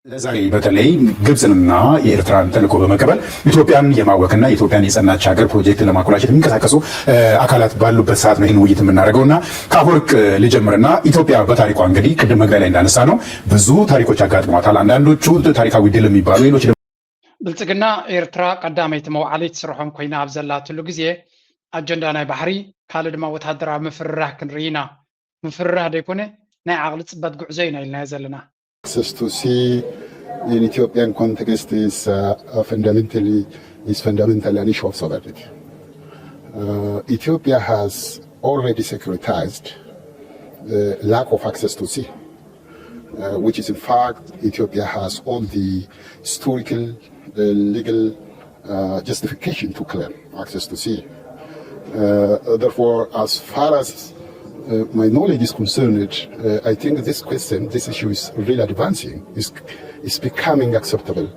ለዛሬ በተለይ ግብፅንና የኤርትራን ተልእኮ በመቀበል ኢትዮጵያን የማወክና የኢትዮጵያን የጸናች ሀገር ፕሮጀክትን ለማኮላሸት የሚንቀሳቀሱ አካላት ባሉበት ሰዓት ነው ይህን ውይይት የምናደርገው እና ከአፈወርቅ ልጀምርና ኢትዮጵያ በታሪኳ እንግዲህ ቅድም መግቢያ ላይ እንዳነሳ ነው ብዙ ታሪኮች አጋጥመዋታል። አንዳንዶቹ ታሪካዊ ድል የሚባሉ ሌሎች ብልጽግና ኤርትራ ቀዳመይቲ መውዓሊት ስርሖም ኮይና ኣብ ዘላትሉ ግዜ ኣጀንዳ ናይ ባሕሪ ካልእ ድማ ወታደራዊ ምፍርራህ ክንርኢ ኢና። ምፍርራህ ዘይኮነ ናይ ዓቕሊ ጽበት ጉዕዞ ኢና ኢልናዮ ዘለና። Access to sea in Ethiopian context is uh, fundamentally is fundamentally an issue of sovereignty. Uh, Ethiopia has already securitized the lack of access to sea, uh, which is in fact Ethiopia has all the historical, uh, legal uh, justification to claim access to sea. Uh, therefore, as far as uh, my knowledge is concerned, uh, I think this question, this issue is really advancing, is, is becoming acceptable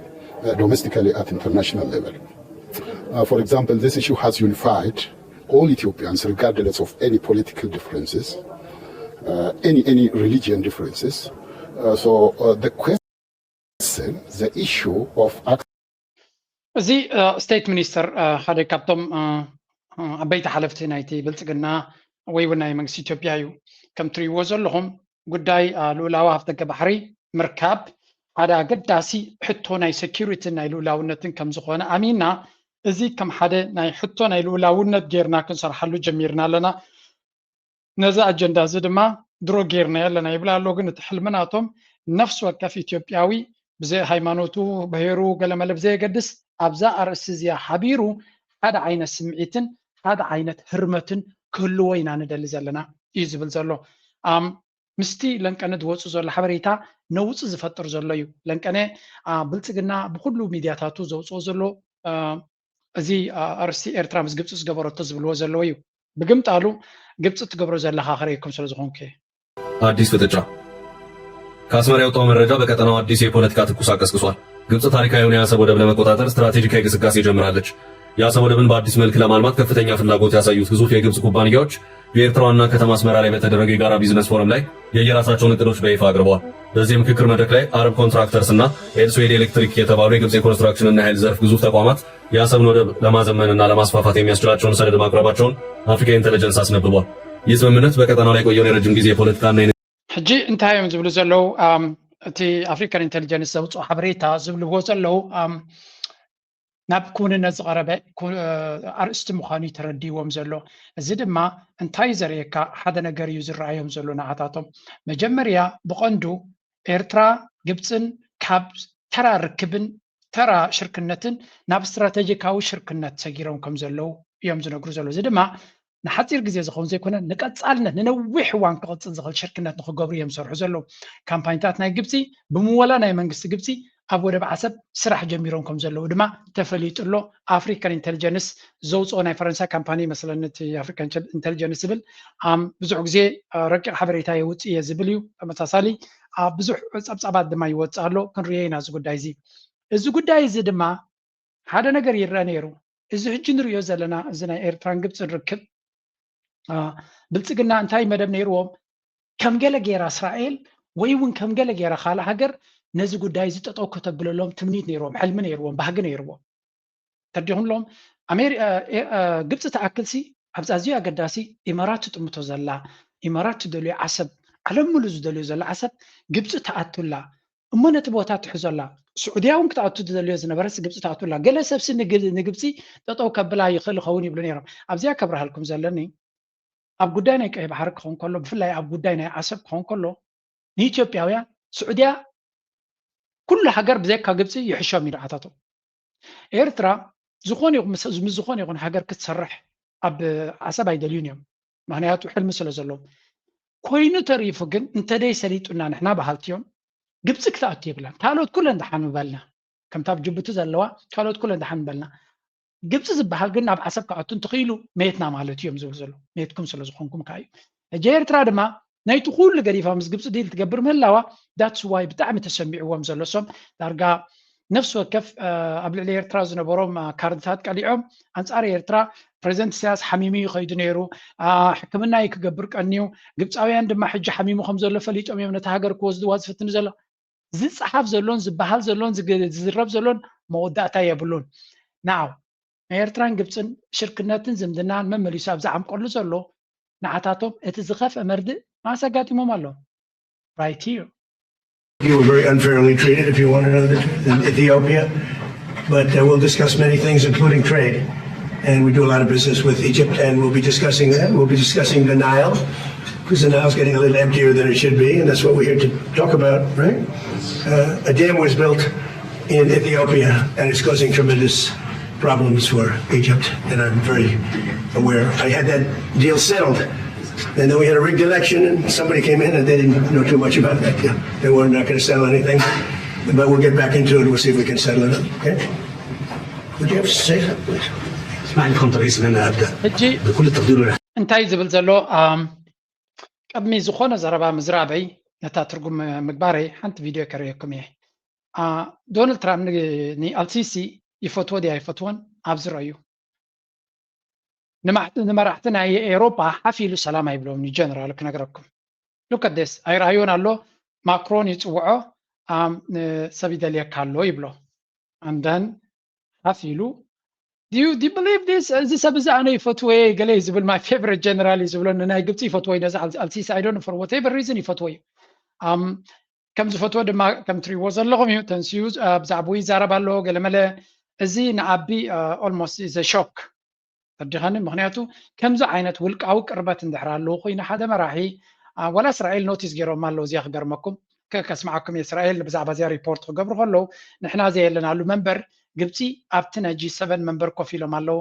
uh, domestically at international level. Uh, for example, this issue has unified all Ethiopians, regardless of any political differences, uh, any, any religion differences. Uh, so uh, the question, the issue of እዚ ስቴት ሚኒስተር ሓደ ካብቶም ዓበይቲ ሓለፍቲ ናይቲ ብልፅግና ወይ እውን ናይ መንግስቲ ኢትዮጵያ እዩ። ከም ትሪእዎ ዘለኹም ጉዳይ ልኡላዊ ኣፍደገ ባሕሪ ምርካብ ሓደ ኣገዳሲ ሕቶ ናይ ሴኪሪቲን ናይ ልኡላውነትን ከም ዝኾነ ኣሚና፣ እዚ ከም ሓደ ናይ ሕቶ ናይ ልኡላውነት ጌርና ክንሰርሓሉ ጀሚርና ኣለና። ነዚ ኣጀንዳ እዚ ድማ ድሮ ጌርናዮ ኣለና ይብል ኣሎ። ግን እቲ ሕልሚ ናቶም ነፍሲ ወከፍ ኢትዮጵያዊ ብዘይ ሃይማኖቱ፣ ብሄሩ፣ ገለመለ ብዘየገድስ ኣብዛ ኣርእስቲ እዚኣ ሓቢሩ ሓደ ዓይነት ስምዒትን ሓደ ዓይነት ህርመትን ክህልዎ ኢና ንደሊ ዘለና እዩ ዝብል ዘሎ። ምስቲ ለንቀነ ዝወፁ ዘሎ ሓበሬታ ነውፂ ዝፈጥር ዘሎ እዩ። ለንቀነ ብልፅግና ብኩሉ ሚድያታቱ ዘውፅኦ ዘሎ እዚ ኣርእስቲ ኤርትራ ምስ ግብፂ ዝገበረቶ ዝብልዎ ዘለዉ እዩ። ብግምጣሉ ግብፂ ትገብሮ ዘላ ከረየኩም ስለ ዝኾንኩ እየ። አዲስ ፍጥጫ። ከአስመራ የወጣው መረጃ በቀጠናው አዲስ የፖለቲካ ትኩሳት ቀስቅሷል። ግብፅ ታሪካዊውን የአሰብ ወደብ ለመቆጣጠር ስትራቴጂካዊ ግስጋሴ ጀምራለች። የአሰብ ወደብን በአዲስ መልክ ለማልማት ከፍተኛ ፍላጎት ያሳዩት ግዙፍ የግብፅ ኩባንያዎች በኤርትራ ዋና ከተማ አስመራ ላይ በተደረገ የጋራ ቢዝነስ ፎረም ላይ የየራሳቸውን እቅዶች በይፋ አቅርበዋል። በዚህ የምክክር መድረክ ላይ አረብ ኮንትራክተርስ እና ኤልስዌድ ኤሌክትሪክ የተባሉ የግብፅ የኮንስትራክሽን እና የኃይል ዘርፍ ግዙፍ ተቋማት የአሰብን ወደብ ለማዘመንና ለማስፋፋት የሚያስችላቸውን ሰነድ ማቅረባቸውን አፍሪካ ኢንተለጀንስ አስነብቧል። ይህ ስምምነት በቀጠናው ላይ የቆየውን የረጅም ጊዜ የፖለቲካና ሕጂ እንታይ እዮም ዝብሉ ዘለዉ? እቲ ኣፍሪካን ኢንቴሊጀንስ ዘውፅኦ ሓበሬታ ዝብልዎ ዘለዉ ናብ ክውንነት ዝቐረበ ኣርእስቲ ምዃኑ እዩ ተረዲዎም ዘሎ። እዚ ድማ እንታይ ዘርእየካ ሓደ ነገር እዩ ዝረኣዮም ዘሎ ንዓታቶም። መጀመርያ ብቐንዱ ኤርትራ ግብፅን ካብ ተራ ርክብን ተራ ሽርክነትን ናብ ስትራቴጂካዊ ሽርክነት ሰጊሮም ከም ዘለዉ እዮም ዝነግሩ ዘለዉ። እዚ ድማ ንሓፂር ግዜ ዝኸውን ዘይኮነ ንቀፃልነት ንነዊሕ እዋን ክቕፅል ዝኽእል ሽርክነት ንክገብሩ እዮም ዝሰርሑ ዘለዉ። ካምፓኒታት ናይ ግብፂ ብምወላ ናይ መንግስቲ ግብፂ ኣብ ወደብ ዓሰብ ስራሕ ጀሚሮም ከም ዘለዉ ድማ ተፈሊጡ ኣሎ። ኣፍሪካን ኢንቴሊጀንስ ዘውፅኦ ናይ ፈረንሳ ካምፓኒ መስለኒ እቲ ኣፍሪካን ኢንቴሊጀንስ ዝብል ብዙሕ ግዜ ረቂቕ ሓበሬታ የውፅእ እየ ዝብል እዩ። ተመሳሳሊ ኣብ ብዙሕ ፀብፃባት ድማ ይወፅእ ኣሎ። ክንሪኦ ኢና እዚ ጉዳይ እዚ። እዚ ጉዳይ እዚ ድማ ሓደ ነገር ይረአ ነይሩ። እዚ ሕጂ ንሪኦ ዘለና እዚ ናይ ኤርትራን ግብፅን ርክብ ብልፅግና እንታይ መደብ ነይርዎም? ከም ገለ ገይራ እስራኤል ወይ እውን ከም ገለ ገይራ ካልእ ሃገር ነዚ ጉዳይ እዚ ጠጠው ከተብለሎም ትምኒት ነይርዎም፣ ሕልሚ ነይርዎም፣ ባህጊ ነይርዎም። ተዲኹም ሎም ግብፂ ትኣክልሲ ኣብዚ ኣዝዩ ኣገዳሲ ኢማራት ትጥምቶ ዘላ ኢማራት ትደልዮ ዓሰብ ዓለም ሙሉ ዝደልዮ ዘላ ዓሰብ ግብፂ ትኣቱላ እሞ ነቲ ቦታ ትሕዞላ። ስዑድያ እውን ክትኣቱ ትደልዮ ዝነበረስ ግብፂ ትኣቱላ። ገለ ሰብሲ ንግብፂ ጠጠው ከብላ ይኽእል ይኸውን ይብሉ ነይሮም። ኣብዚኣ ከብርሃልኩም ዘለኒ ኣብ ጉዳይ ናይ ቀይ ባሕሪ ክኸውን ከሎ ብፍላይ ኣብ ጉዳይ ናይ ዓሰብ ክኸውን ከሎ ንኢትዮጵያውያን ስዑድያ ኩሉ ሃገር ብዘይካ ግብፂ ይሕሾም እዩ ንዓታቶም። ኤርትራ ዝኾነ ይኹን ምስ ዝኾነ ይኹን ሃገር ክትሰርሕ ኣብ ዓሰብ ኣይደልዩን እዮም። ምክንያቱ ሕልሚ ስለ ዘለዎም። ኮይኑ ተሪፉ ግን እንተደይ ሰሊጡና ንሕና በሃልቲ እዮም። ግብፂ ክትኣቱ የብላን። ካልኦት ኩለን ደሓን ምበልና። ከምታ ኣብ ጅቡቲ ዘለዋ ካልኦት ኩለን ደሓን ምበልና። ግብፂ ዝበሃል ግን ናብ ዓሰብ ክኣቱ እንተኽኢሉ መየትና ማለት እዩ እዮም ዝብሉ ዘለዉ። መየትኩም ስለ ዝኾንኩም ከዓ እዩ። ሕጂ ኤርትራ ድማ ናይቲ ኩሉ ገዲፋ ምስ ግብፂ ዲል ትገብር ምህላዋ that's why ብጣዕሚ ተሰሚዕዎም ዘሎ። እሶም ዳርጋ ነፍሲ ወከፍ ኣብ ልዕሊ ኤርትራ ዝነበሮም ካርድታት ቀሊዖም ኣንፃር ኤርትራ ፕሬዚደንት ኢሳያስ ሓሚሙ እዩ ከይዱ ነይሩ። ሕክምና እዩ ክገብር ቀንዩ። ግብፃውያን ድማ ሕጂ ሓሚሙ ከም ዘሎ ፈሊጦም እዮም ነቲ ሃገር ክወስድዋ ዝፍትኑ ዘሎ። ዝፀሓፍ ዘሎን ዝበሃል ዘሎን ዝግ- ዝዝረብ ዘሎን መወዳእታ የብሉን። ናው ናይ ኤርትራን ግብፅን ሽርክነትን ዝምድናን መመሊሱ ኣብ ዝዓምቀሉ ዘሎ ንዓታቶም እቲ ዝኸፍአ መርድእ ማስ ኣጋጢሞም ኣሎ። Right here. You were very unfairly treated, if you want to know the truth, in Ethiopia. But uh, we'll discuss many things, including trade. And we do a lot of business with Egypt, and we'll be discussing that. We'll be discussing the Nile, because the Nile's getting a little emptier than it should be, and that's what we're here to talk about, right? Uh, a dam was built in Ethiopia, and it's causing tremendous problems for Egypt, and I'm very aware. I had that deal settled, and then we had a rigged election, and somebody came in and they didn't know too much about that deal. They were not going to settle anything, but we'll get back into it. We'll see if we can settle it. Okay? Would you have to say something, please? اسمعني كنت رئيس من ابدا ሕጂ بكل التقدير والإحترام. እንታይ ዝብል ዘሎ ኣም፣ ቅድሚ ዝኾነ ዘረባ ምዝራበይ ነታ ትርጉም ምግባረይ ሓንቲ ቪድዮ ከርእየኩም እየ። ዶናልድ ትራምፕ ንኣልሲሲ ይፈትዎ ድያ ይፈትዎን ኣብዚ ረዩ። ንመራሕቲ ናይ ኤውሮጳ ሓፍ ኢሉ ሰላም ኣይብሎም ንጀነራሉ ክነግረኩም። ሉከደስ ኣይረኣዮን ኣሎ። ማክሮን ይፅውዖ፣ ሰብ ይደልየካ ኣሎ ይብሎ። ኣንዳን ሓፍ ኢሉ ዩ ቢሊቭ ስ እዚ ሰብ እዚ ኣነ ይፈትወ ገለ ዝብል ማይ ፌቨሪት ጀነራል እዩ ዝብሎ። ንናይ ግብፂ ይፈትዎ እዩ ነዚ ኣልሲሲ ኣይዶን for whatever reason ይፈትዎ እዩ። ከም ዝፈትዎ ድማ ከም ትሪእዎ ዘለኹም እዩ። ተንስዩ ብዛዕባኡ ይዛረብ ኣሎ ገለመለ። እዚ ንኣቢ ኦልሞስት ዘ ሾክ ተዲኻኒ። ምክንያቱ ከምዚ ዓይነት ውልቃዊ ቅርበት እንድሕር ኣለዎ ኮይኑ ሓደ መራሒ፣ ወላ እስራኤል ኖቲስ ገይሮም ኣለዉ። እዚኣ ክገርመኩም ከስምዓኩም፣ እስራኤል ብዛዕባ እዚኣ ሪፖርት ክገብሩ ከለዉ ንሕና ዘየለናሉ መንበር ግብፂ ኣብቲ ናይ ጂ ሰቨን መንበር ኮፍ ኢሎም ኣለዉ።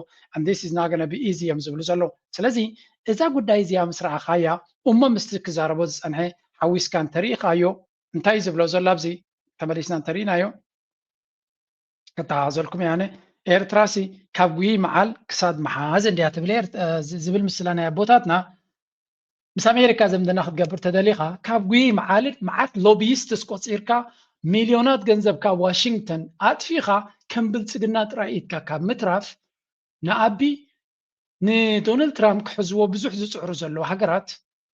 This is not gonna be easy እዮም ዝብሉ ዘለዉ። ስለዚ እዛ ጉዳይ እዚኣ ምስ ረኣኻያ እሞ ምስቲ ክዛረቦ ዝፀንሐ ሓዊስካ እንተሪኢኻዮ እንታይ እዩ ዝብሎ ዘሎ ኣብዚ ተመሊስና እንተሪኢናዮ ከተሓዘልኩም ያነ ኤርትራሲ ካብ ጉይ መዓል ክሳድ መሓዝ እንዲያ ትብል ዝብል ምስላ ናይ ኣቦታትና ምስ ኣሜሪካ ዝምድና ክትገብር ተደሊኻ ካብ ጉይ መዓል መዓት ሎቢይስትስ ቆፂርካ ሚልዮናት ገንዘብ ካብ ዋሽንግተን ኣጥፊኻ ከም ብልፅግና ጥራይ ኢድካ ካብ ምትራፍ ንኣቢ ንዶናልድ ትራምፕ ክሕዝዎ ብዙሕ ዝፅዕሩ ዘለዉ ሃገራት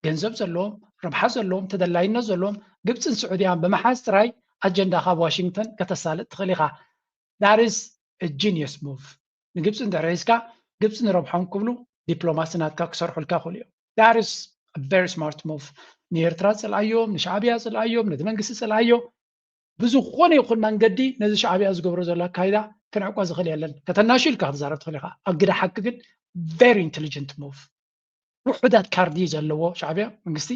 ገንዘብ ዘለዎም ረብሓ ዘለዎም ተደላይነት ዘለዎም ግብፅን ስዑድያን ብምሓዝ ጥራይ ኣጀንዳ ካብ ዋሽንግተን ከተሳልጥ ትኽእል ኢኻ። That is a genius move። ንግብፂ እንድሕር ሒዝካ ግብፂ ንረብሖም ክብሉ ዲፕሎማሲ ናትካ ክሰርሑልካ ይኽእሉ እዮም። That is a very smart move። ንኤርትራ ፅልኣዮም፣ ንሻዕብያ ፅልኣዮም፣ ነቲ መንግስቲ ፅልኣዮ። ብዝኾነ ይኹን መንገዲ ነዚ ሻዕብያ ዝገብሮ ዘሎ ኣካይዳ ክንዕቆ ዝኽእል የለን። ከተናሹ ኢልካ ክትዛረብ ትኽእል ኢኻ። ኣብ ግደ ሓቂ ግን very intelligent move። ውሑዳት ካርዲ ዘለዎ ሻዕብያ መንግስቲ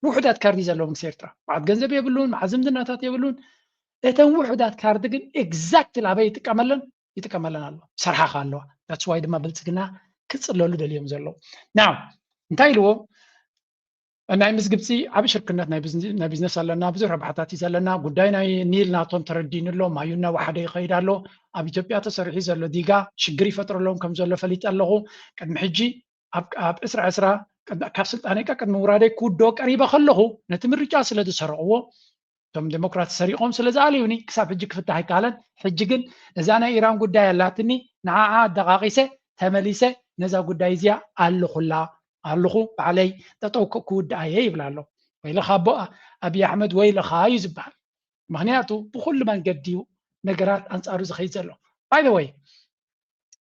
ውሑዳት ካርዲ ዘለዎ መንግስቲ ኤርትራ መዓት ገንዘብ የብሉን፣ መዓት ዝምድናታት የብሉን። እተን ውሑዳት ካርዲ ግን exactly ኣበይ ይጥቀመለን ይጥቀመለን ኣሎ ሰርሓኻ ኣለዋ። That's why ድማ ብልፅግና ክፅለሉ ደልዮም ዘለዉ። Now እንታይ ኢልዎ ናይ ምስ ግብፂ ዓብ ሽርክነት ናይ ቢዝነስ ኣለና፣ ብዙሕ ረብሓታት እዩ ዘለና። ጉዳይ ናይ ኒል ናቶም ተረዲኑ ኣሎ፣ ማዩ እናወሓደ ይኸይድ ኣሎ። ኣብ ኢትዮጵያ ተሰሪሑ ዘሎ ዲጋ ሽግር ይፈጥረሎም ከም ዘሎ ፈሊጠ ኣለኹ። ቅድሚ ሕጂ ኣብ ዕስራ ዕስራ ካብ ስልጣነይ ቅድሚ ምውራደይ ክውድኦ ቀሪበ ከለኹ ነቲ ምርጫ ስለ ዝሰረቕዎ እቶም ዴሞክራት ሰሪቖም ስለ ዝኣልዩኒ ክሳብ ሕጂ ክፍታሕ ኣይከኣለን። ሕጂ ግን እዛ ናይ ኢራን ጉዳይ ኣላትኒ፣ ንዓዓ ኣደቓቒሰ ተመሊሰ ነዛ ጉዳይ እዚኣ ኣለኹላ ኣለኹ ባዕለይ ጠጠው ክውድኣ እየ ይብል ኣሎ። ወይለኻ ኣቦ ኣብይ ኣሕመድ ወይለኻ እዩ ዝበሃል። ምክንያቱ ብኩሉ መንገዲ እዩ ነገራት ኣንፃሩ ዝኸይድ ዘሎ። By the way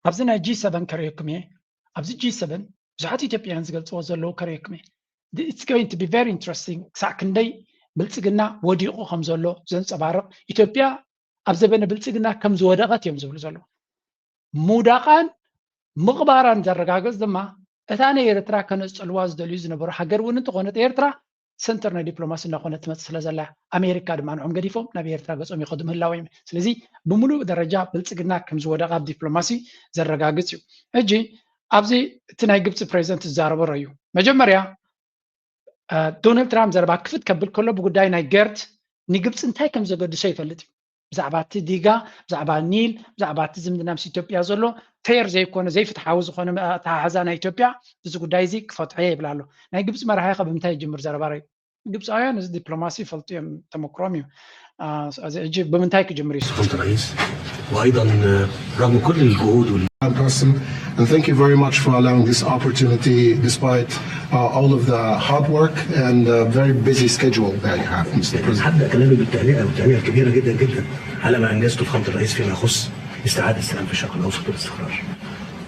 ኣብዚ ናይ ጂ ሰቨን ከርእየኩም እየ። ኣብዚ ጂ ሰቨን ብዙሓት ኢትዮጵያውያን ዝገልፅዎ ዘለዉ ከርእየኩም እየ። It's going to be very interesting ክሳዕ ክንደይ ብልፅግና ወዲቑ ከም ዘሎ ዘንፀባርቕ፣ ኢትዮጵያ ኣብ ዘበነ ብልፅግና ከም ዝወደቐት እዮም ዝብሉ ዘለዉ። ምውዳቓን ምቕባራን ዘረጋግፅ ድማ እታ ናይ ኤርትራ ከነፅልዋ ዝደልዩ ዝነበሩ ሃገር እውን እንተኾነት ኤርትራ ሰንተር ናይ ዲፕሎማሲ እናኾነት ትመፅእ ስለ ዘላ ኣሜሪካ ድማ ንዖም ገዲፎም ናብ ኤርትራ ገፆም ይኸዱ ምህላዎም እዮም። ስለዚ ብምሉእ ደረጃ ብልፅግና ከም ዝወደቐ ኣብ ዲፕሎማሲ ዘረጋግፅ እዩ። ሕጂ ኣብዚ እቲ ናይ ግብፂ ፕሬዚደንት ዝዛረቦ ረዩ መጀመርያ ዶናልድ ትራምፕ ዘረባ ክፍት ከብል ከሎ ብጉዳይ ናይ ገርት ንግብፂ እንታይ ከም ዘገድሶ ይፈልጥ እዩ። ብዛዕባ እቲ ዲጋ፣ ብዛዕባ ኒል፣ ብዛዕባ እቲ ዝምድና ምስ ኢትዮጵያ ዘሎ ፌር ዘይኮነ ዘይፍትሓዊ ዝኾነ ኣተሓሕዛ ናይ ኢትዮጵያ እዚ ጉዳይ እዚ ክፈትሖ እየ ይብል ኣሎ። ናይ ግብፂ መራሒ ከ ብምንታይ ይጅምር ዘረባ ረዩ? ግብፃውያን እዚ ዲፕሎማሲ ይፈልጡ እዮም፣ ተመክሮም እዩ። ሕጂ ብምንታይ ክጅምር እዩ? رئيس وايضا رغم كل الجهود وال Person, and thank you very much for allowing this opportunity despite uh, all of the hard work and uh, very busy schedule that you have, Mister President. هبدا كلامي بالتهنئه والتهنئه الكبيره جدا جدا على ما انجزته فخامه الرئيس فيما يخص استعاده السلام في الشرق الاوسط والاستقرار.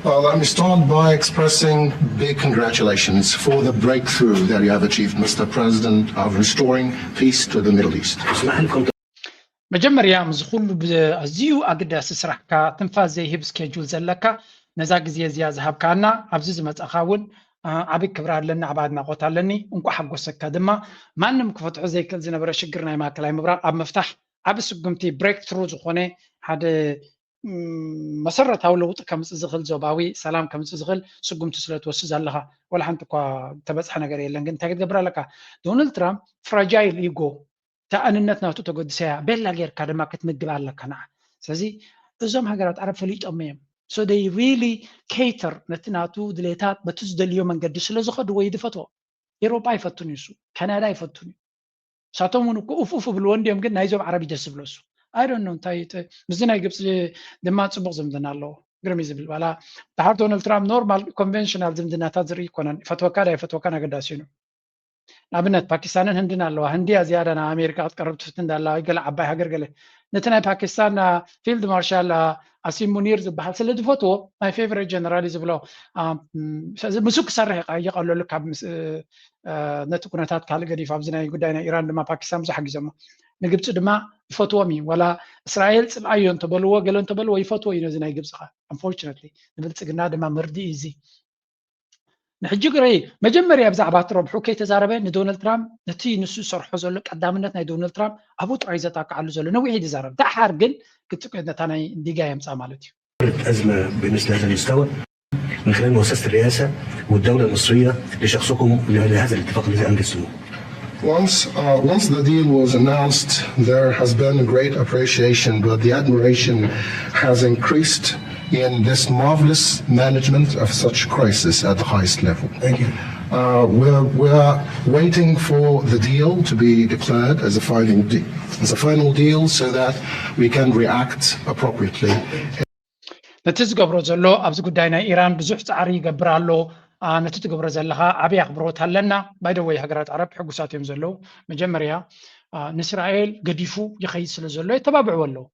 Uh, let me start by expressing big congratulations for the breakthrough that you have achieved, Mister President, of restoring peace to the Middle East. اسمح لي فخامه መጀመርያ፣ ምስዚ ኩሉ ኣዝዩ ኣገዳሲ ስራሕካ፣ ትንፋስ ዘይህብ ስኬጁል ዘለካ፣ ነዛ ግዜ እዚኣ ዝሃብካና፣ ኣብዚ ዝመጻኻ እውን ዓቢ ክብሪ ኣለኒ፣ ዓቢ ኣድናቖት ኣለኒ። እንቋዕ ሓጎሰካ ድማ። ማንም ክፈትሖ ዘይክእል ዝነበረ ሽግር ናይ ማእከላይ ምብራቕ ኣብ ምፍታሕ ዓቢ ስጉምቲ፣ ብሬክ ትሩ ዝኾነ ሓደ መሰረታዊ ለውጢ ከምጽእ ዝኽእል፣ ዞባዊ ሰላም ከምጽእ ዝኽእል ስጉምቲ ስለ ትወስድ ዘለኻ፣ ወላ ሓንቲ እኳ ተበጽሐ ነገር የለን። ግን እንታይ ክትገብር ኣለካ? ዶናልድ ትራምፕ ፍራጃይል ኢጎ፣ እታ ኣንነት ናቱ ተገዲሳ እያ። ቤላ ጌርካ ድማ ክትምግብ ኣለካ ንዓ። ስለዚ እዞም ሃገራት ዓረብ ፈሊጦም እዮም። So they really cater ነቲ ናቱ ድሌታት በቲ ዝደልዮ መንገዲ ስለ ዝኸድዎ እዩ ዝፈትዎ። ኤሮጳ ኣይፈቱን እዩ እሱ፣ ካናዳ ኣይፈቱን እዩ። ንሳቶም እውን እኮ ኡፍ ኡፍ እብልዎ እንድዮም፣ ግን ናይዞም ዓረብ እዩ ደስ ዝብሎ እሱ። I don't know እንታይ ተ- ምስዚ ናይ ግብፂ ድማ ፅቡቕ ዝምድና ኣለዎ። ግርም እዩ ዝብል ባላ። ድሓር ዶናልድ ትራምፕ ኖርማል ኮንቨንሽናል ዝምድናታት ዝርኢ ይኮነን። ይፈትወካ ዳ ይፈትወካን ኣገዳሲ እዩ። ንኣብነት ፓኪስታንን ህንድን ኣለዋ። ህንዲ እያ ዝያዳ ናብ ኣሜሪካ ክትቀርብ ትፍትን ዳላ፣ ገለ ዓባይ ሃገር ገለ። ነቲ ናይ ፓኪስታን ፊልድ ማርሻል ኣሲም ሙኒር ዝበሃል ስለ ዝፈትዎ፣ my favorite general እዩ ዝብሎ። ምስ ክሰርሕ እየቀለሉ ካብ ነቲ ኩነታት ካልእ ገዲፍ። ኣብዚ ናይ ጉዳይ ናይ ኢራን ድማ ፓኪስታን ብዙሕ ሓጊዞሞ። ንግብፂ ድማ ይፈትዎም እዩ። ዋላ እስራኤል ፅልኣዮ እንተበልዎ፣ ገለ እንተበልዎ ይፈትዎ እዩ ነዚ ናይ ግብፂ። Unfortunately ንብልፅግና ድማ መርድእ እዩ እዚ። ንሕጂ ግረይ መጀመርያ ብዛዕባ እቲ ረብሑ ከይተዛረበ ንዶናልድ ትራምፕ ነቲ ንሱ ዝሰርሖ ዘሎ ቀዳምነት ናይ ዶናልድ ትራምፕ ኣብኡ ጥራይ ዘጣቅዓሉ ዘሎ ነዊሕ እዩ ዝዛረብ። ደሓር ግን ግጭት ነታ ናይ እንዲጋ የምፃ ማለት እዩ። أزمة بمثل هذا المستوى من خلال مؤسسة الرئاسة والدولة المصرية لشخصكم لهذا الاتفاق الذي أنجزتموه. Once, uh, once the deal was announced, there has been great appreciation, but the admiration has increased in this marvelous management of such crisis at the highest level. Thank you. Uh, we're, we're waiting for the deal to be declared as a final de- as a final deal so that we can react appropriately. ነቲ ዝገብሮ ዘሎ ኣብዚ ጉዳይ ናይ ኢራን ብዙሕ ፃዕሪ ይገብር ኣሎ። ነቲ ትገብሮ ዘለኻ ዓብዪ ኣኽብሮት ኣለና። ባይደወይ ሃገራት ዓረብ ሕጉሳት እዮም ዘለዉ። መጀመርያ ንእስራኤል ገዲፉ ይኸይድ ስለ ዘሎ የተባብዕዎ ኣለዉ።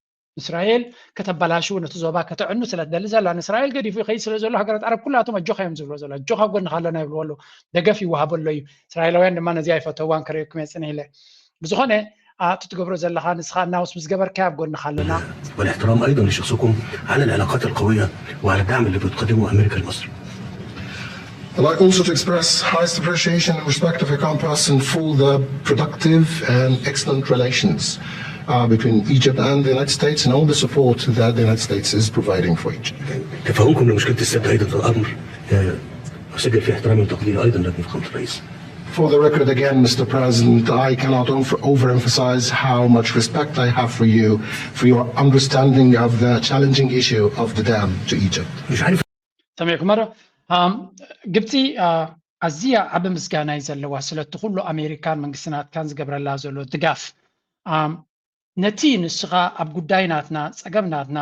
እስራኤል ከተበላሽው ነቲ ዞባ ከተዕኑ ስለ ትደሊ ዘላ ንእስራኤል ገዲፉ ይኸይድ ስለ ዘሎ ሃገራት ዓረብ ኩላቶም ኣጆኻ እዮም ዝብሎ ዘሎ። ኣጆኻ ጎንኻ ኣለና ይብልዎ ኣለዉ። ደገፍ ይወሃበሎ እዩ። እስራኤላውያን ድማ ነዚኣ ይፈተዋን ከርእየኩም እየ ፅንሕ ኢለ። ብዝኾነ እቲ ትገብሮ ዘለኻ ንስኻ እናውስ ምስ ገበርካዮ ኣብ ጎንኻ ኣለና። والاحترام أيضا لشخصكم على العلاقات القوية وعلى الدعم اللي بتقدمه أمريكا لمصر. I'd like also to express highest appreciation and respect of a common person for the productive and excellent relations uh, between Egypt and the United States and all the support that the United States is providing for Egypt. تفهمكم لمشكلة السد أيضا أمر أسجل فيه احترامي وتقديري أيضا لكم فخامة الرئيس. For the record, again, Mister President, I cannot over- overemphasize how much respect I have for you, for your understanding of the challenging issue of the dam to Egypt. مش عارف ሰሚዕኩም ዶ? ግብፂ ኣዝያ ዓቢ ምስጋና እዩ ዘለዋ ስለቲ ኩሉ ኣሜሪካን መንግስቲ ናትካን ዝገብረላ ዘሎ ድጋፍ። ነቲ ንስኻ ኣብ ጉዳይ ናትና ጸገም ናትና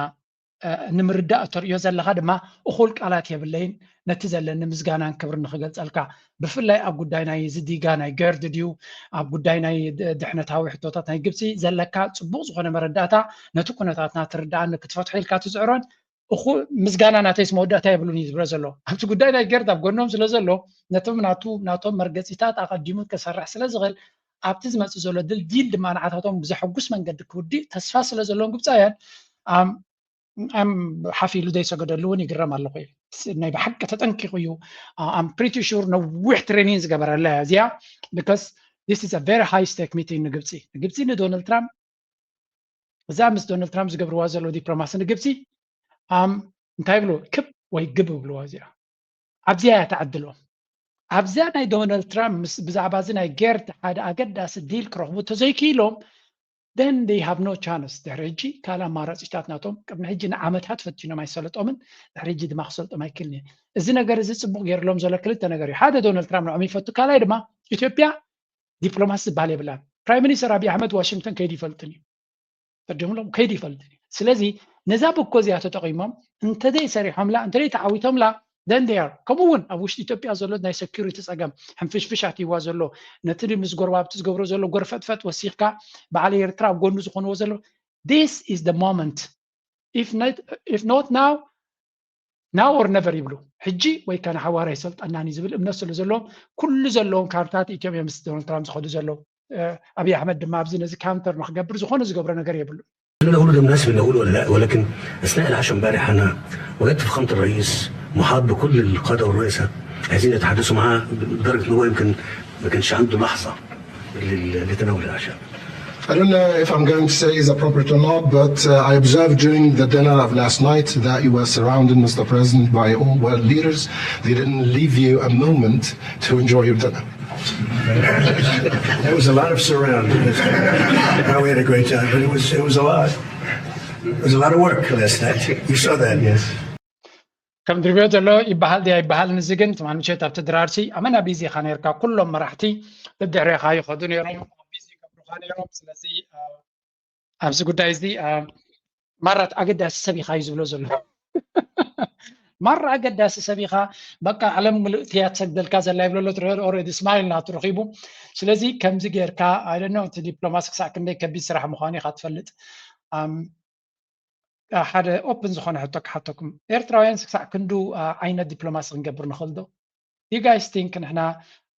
ንምርዳእ እተርእዮ ዘለኻ ድማ እኹል ቃላት የብለይን። ነቲ ዘለኒ ምስጋናን ክብሪ ንክገልጸልካ፣ ብፍላይ ኣብ ጉዳይ ናይ ዝዲጋ ናይ ገርድ ድዩ ኣብ ጉዳይ ናይ ድሕነታዊ ሕቶታት ናይ ግብፂ ዘለካ ፅቡቅ ዝኾነ መረዳእታ፣ ነቲ ኩነታትና ትርዳእኒ ክትፈትሖ ኢልካ ትፅዕሮን እኹ ምስጋና ናተይስ መወዳእታ የብሉን እዩ ዝብሎ ዘሎ። ኣብቲ ጉዳይ ናይ ገርድ ኣብ ጎኖም ስለ ዘሎ ነቶም ናቱ ናቶም መርገፂታት ኣቐዲሙ ከሰርሕ ስለ ዝኽእል ኣብቲ ዝመፅእ ዘሎ ድልዲል ድማ ንዓታቶም ብዘሐጉስ መንገዲ ክውዲእ ተስፋ ስለ ዘለዎም ግብፃውያን ኣም ኣም ሓፍ ኢሉ ዘይሰገደሉ እውን ይግረም ኣለኹ። ናይ ብሓቂ ተጠንቂቑ እዩ። ኣም ፕሪቲ ሹር ነዊሕ ትሬኒን ዝገበረላ እያ እዚኣ። Because this is a very high stake meeting ንግብፂ ንግብፂ ንዶናልድ ትራምፕ እዛ ምስ ዶናልድ ትራምፕ ዝገብርዋ ዘለዉ ዲፕሎማሲ ንግብፂ ኣም እንታይ ይብልዎ ክብ ወይ ግብ ይብልዋ እዚኣ ኣብዚኣ እያ ተዓድሎም። ኣብዚኣ ናይ ዶናልድ ትራምፕ ምስ ብዛዕባ እዚ ናይ ገርድ ሓደ ኣገዳሲ ዲል ክረኽቡ ተዘይክኢሎም then they have no chance ድሕሪ ሕጂ ካልእ ኣማራፂታት ናቶም ቅድሚ ሕጂ ንዓመታት ፈቲኖም ኣይሰለጦምን። ድሕሪ ሕጂ ድማ ክሰልጦም ኣይክእልን እዩ። እዚ ነገር እዚ ፅቡቅ ገይርሎም ዘሎ ክልተ ነገር እዩ። ሓደ ዶናልድ ትራምፕ ንዖም ይፈቱ ካልኣይ ድማ ኢትዮጵያ ዲፕሎማሲ ዝበሃል የብላን። ፕራይም ሚኒስተር ኣብይ ኣሕመድ ዋሽንግተን ከይዱ ይፈልጥን እዩ። ፈርዲምሎም ከይዱ ይፈልጥ እዩ። ስለዚ ነዛ ብኮ እዚኣ ተጠቒሞም እንተዘይ ሰሪሖምላ እንተዘይ ተዓዊቶምላ then they are ከምኡ እውን ኣብ ውሽጢ ኢትዮጵያ ዘሎ ናይ security ፀገም ሕንፍሽፍሽ ኣትይዋ ዘሎ ነቲ ምስ ጎረባብቲ ዝገብሮ ዘሎ ጎርፈጥፈጥ ወሲኽካ በዓል ኤርትራ ኣብ ጎኑ ዝኾንዎ ዘሎ this is the moment if not, if not now now or never ይብሉ ሕጂ ወይ ከነ ሓዋራ ይሰልጠናን እዩ ዝብል እምነት ስለ ዘለዎም ኩሉ ዘለዎም ካርታት ኢትዮጵያ ምስ ዶናልድ ትራምፕ ዝኸዱ ዘለዉ ኣብይ ኣሕመድ ድማ ኣብዚ ነዚ counter ንክገብር ዝኾነ ዝገብሮ ነገር የብሉ احنا نقول للناس بنقول ولا لا ولكن اثناء العشاء امبارح انا وجدت فخامه الرئيس محاط بكل القاده والرؤساء عايزين يتحدثوا معاه لدرجه ان هو يمكن ما كانش عنده لحظه لتناول العشاء. I don't know if I'm going to say is appropriate or not, but uh, I observed during the dinner of last night that you were surrounded, Mister President, by all world leaders. They didn't leave you a moment to enjoy your dinner. There was a lot of surround. It was, uh, we had a great time, but it was it was a lot. It was a lot of work last night. You saw that. Yes. ከም ድርብዮ ዘሎ ይበሃል ድያ ይበሃል ንዚ ግን ትማል ምሸት ኣብቲ ድራርሲ ኣመና ቢዚ ኢኻ ነርካ ኩሎም መራሕቲ ብድሕሬኻ ይኸዱ ነሮም ቢዚ ይገብሩኻ ነሮም ስለዚ ኣብዚ ጉዳይ እዚ ማራት ኣገዳሲ ሰብ ኢኻ እዩ ዝብሎ ዘሎ ማራ ኣገዳሲ ሰብ ኢኻ በቃ ዓለም ምልእቲ እያ ትሰግደልካ ዘላ ይብለሎ ትረር already smile ናቱ ረኺቡ ስለዚ ከምዚ ጌርካ ኣይደኖ እቲ ዲፕሎማሲ ክሳዕ ክንደይ ከቢድ ስራሕ ምዃኑ ኢኻ ትፈልጥ ሓደ open ዝኾነ ሕቶ ክሓተኩም ኤርትራውያን ክሳዕ ክንዱ ዓይነት ዲፕሎማሲ ክንገብር ንኽእል ዶ you guys think ንሕና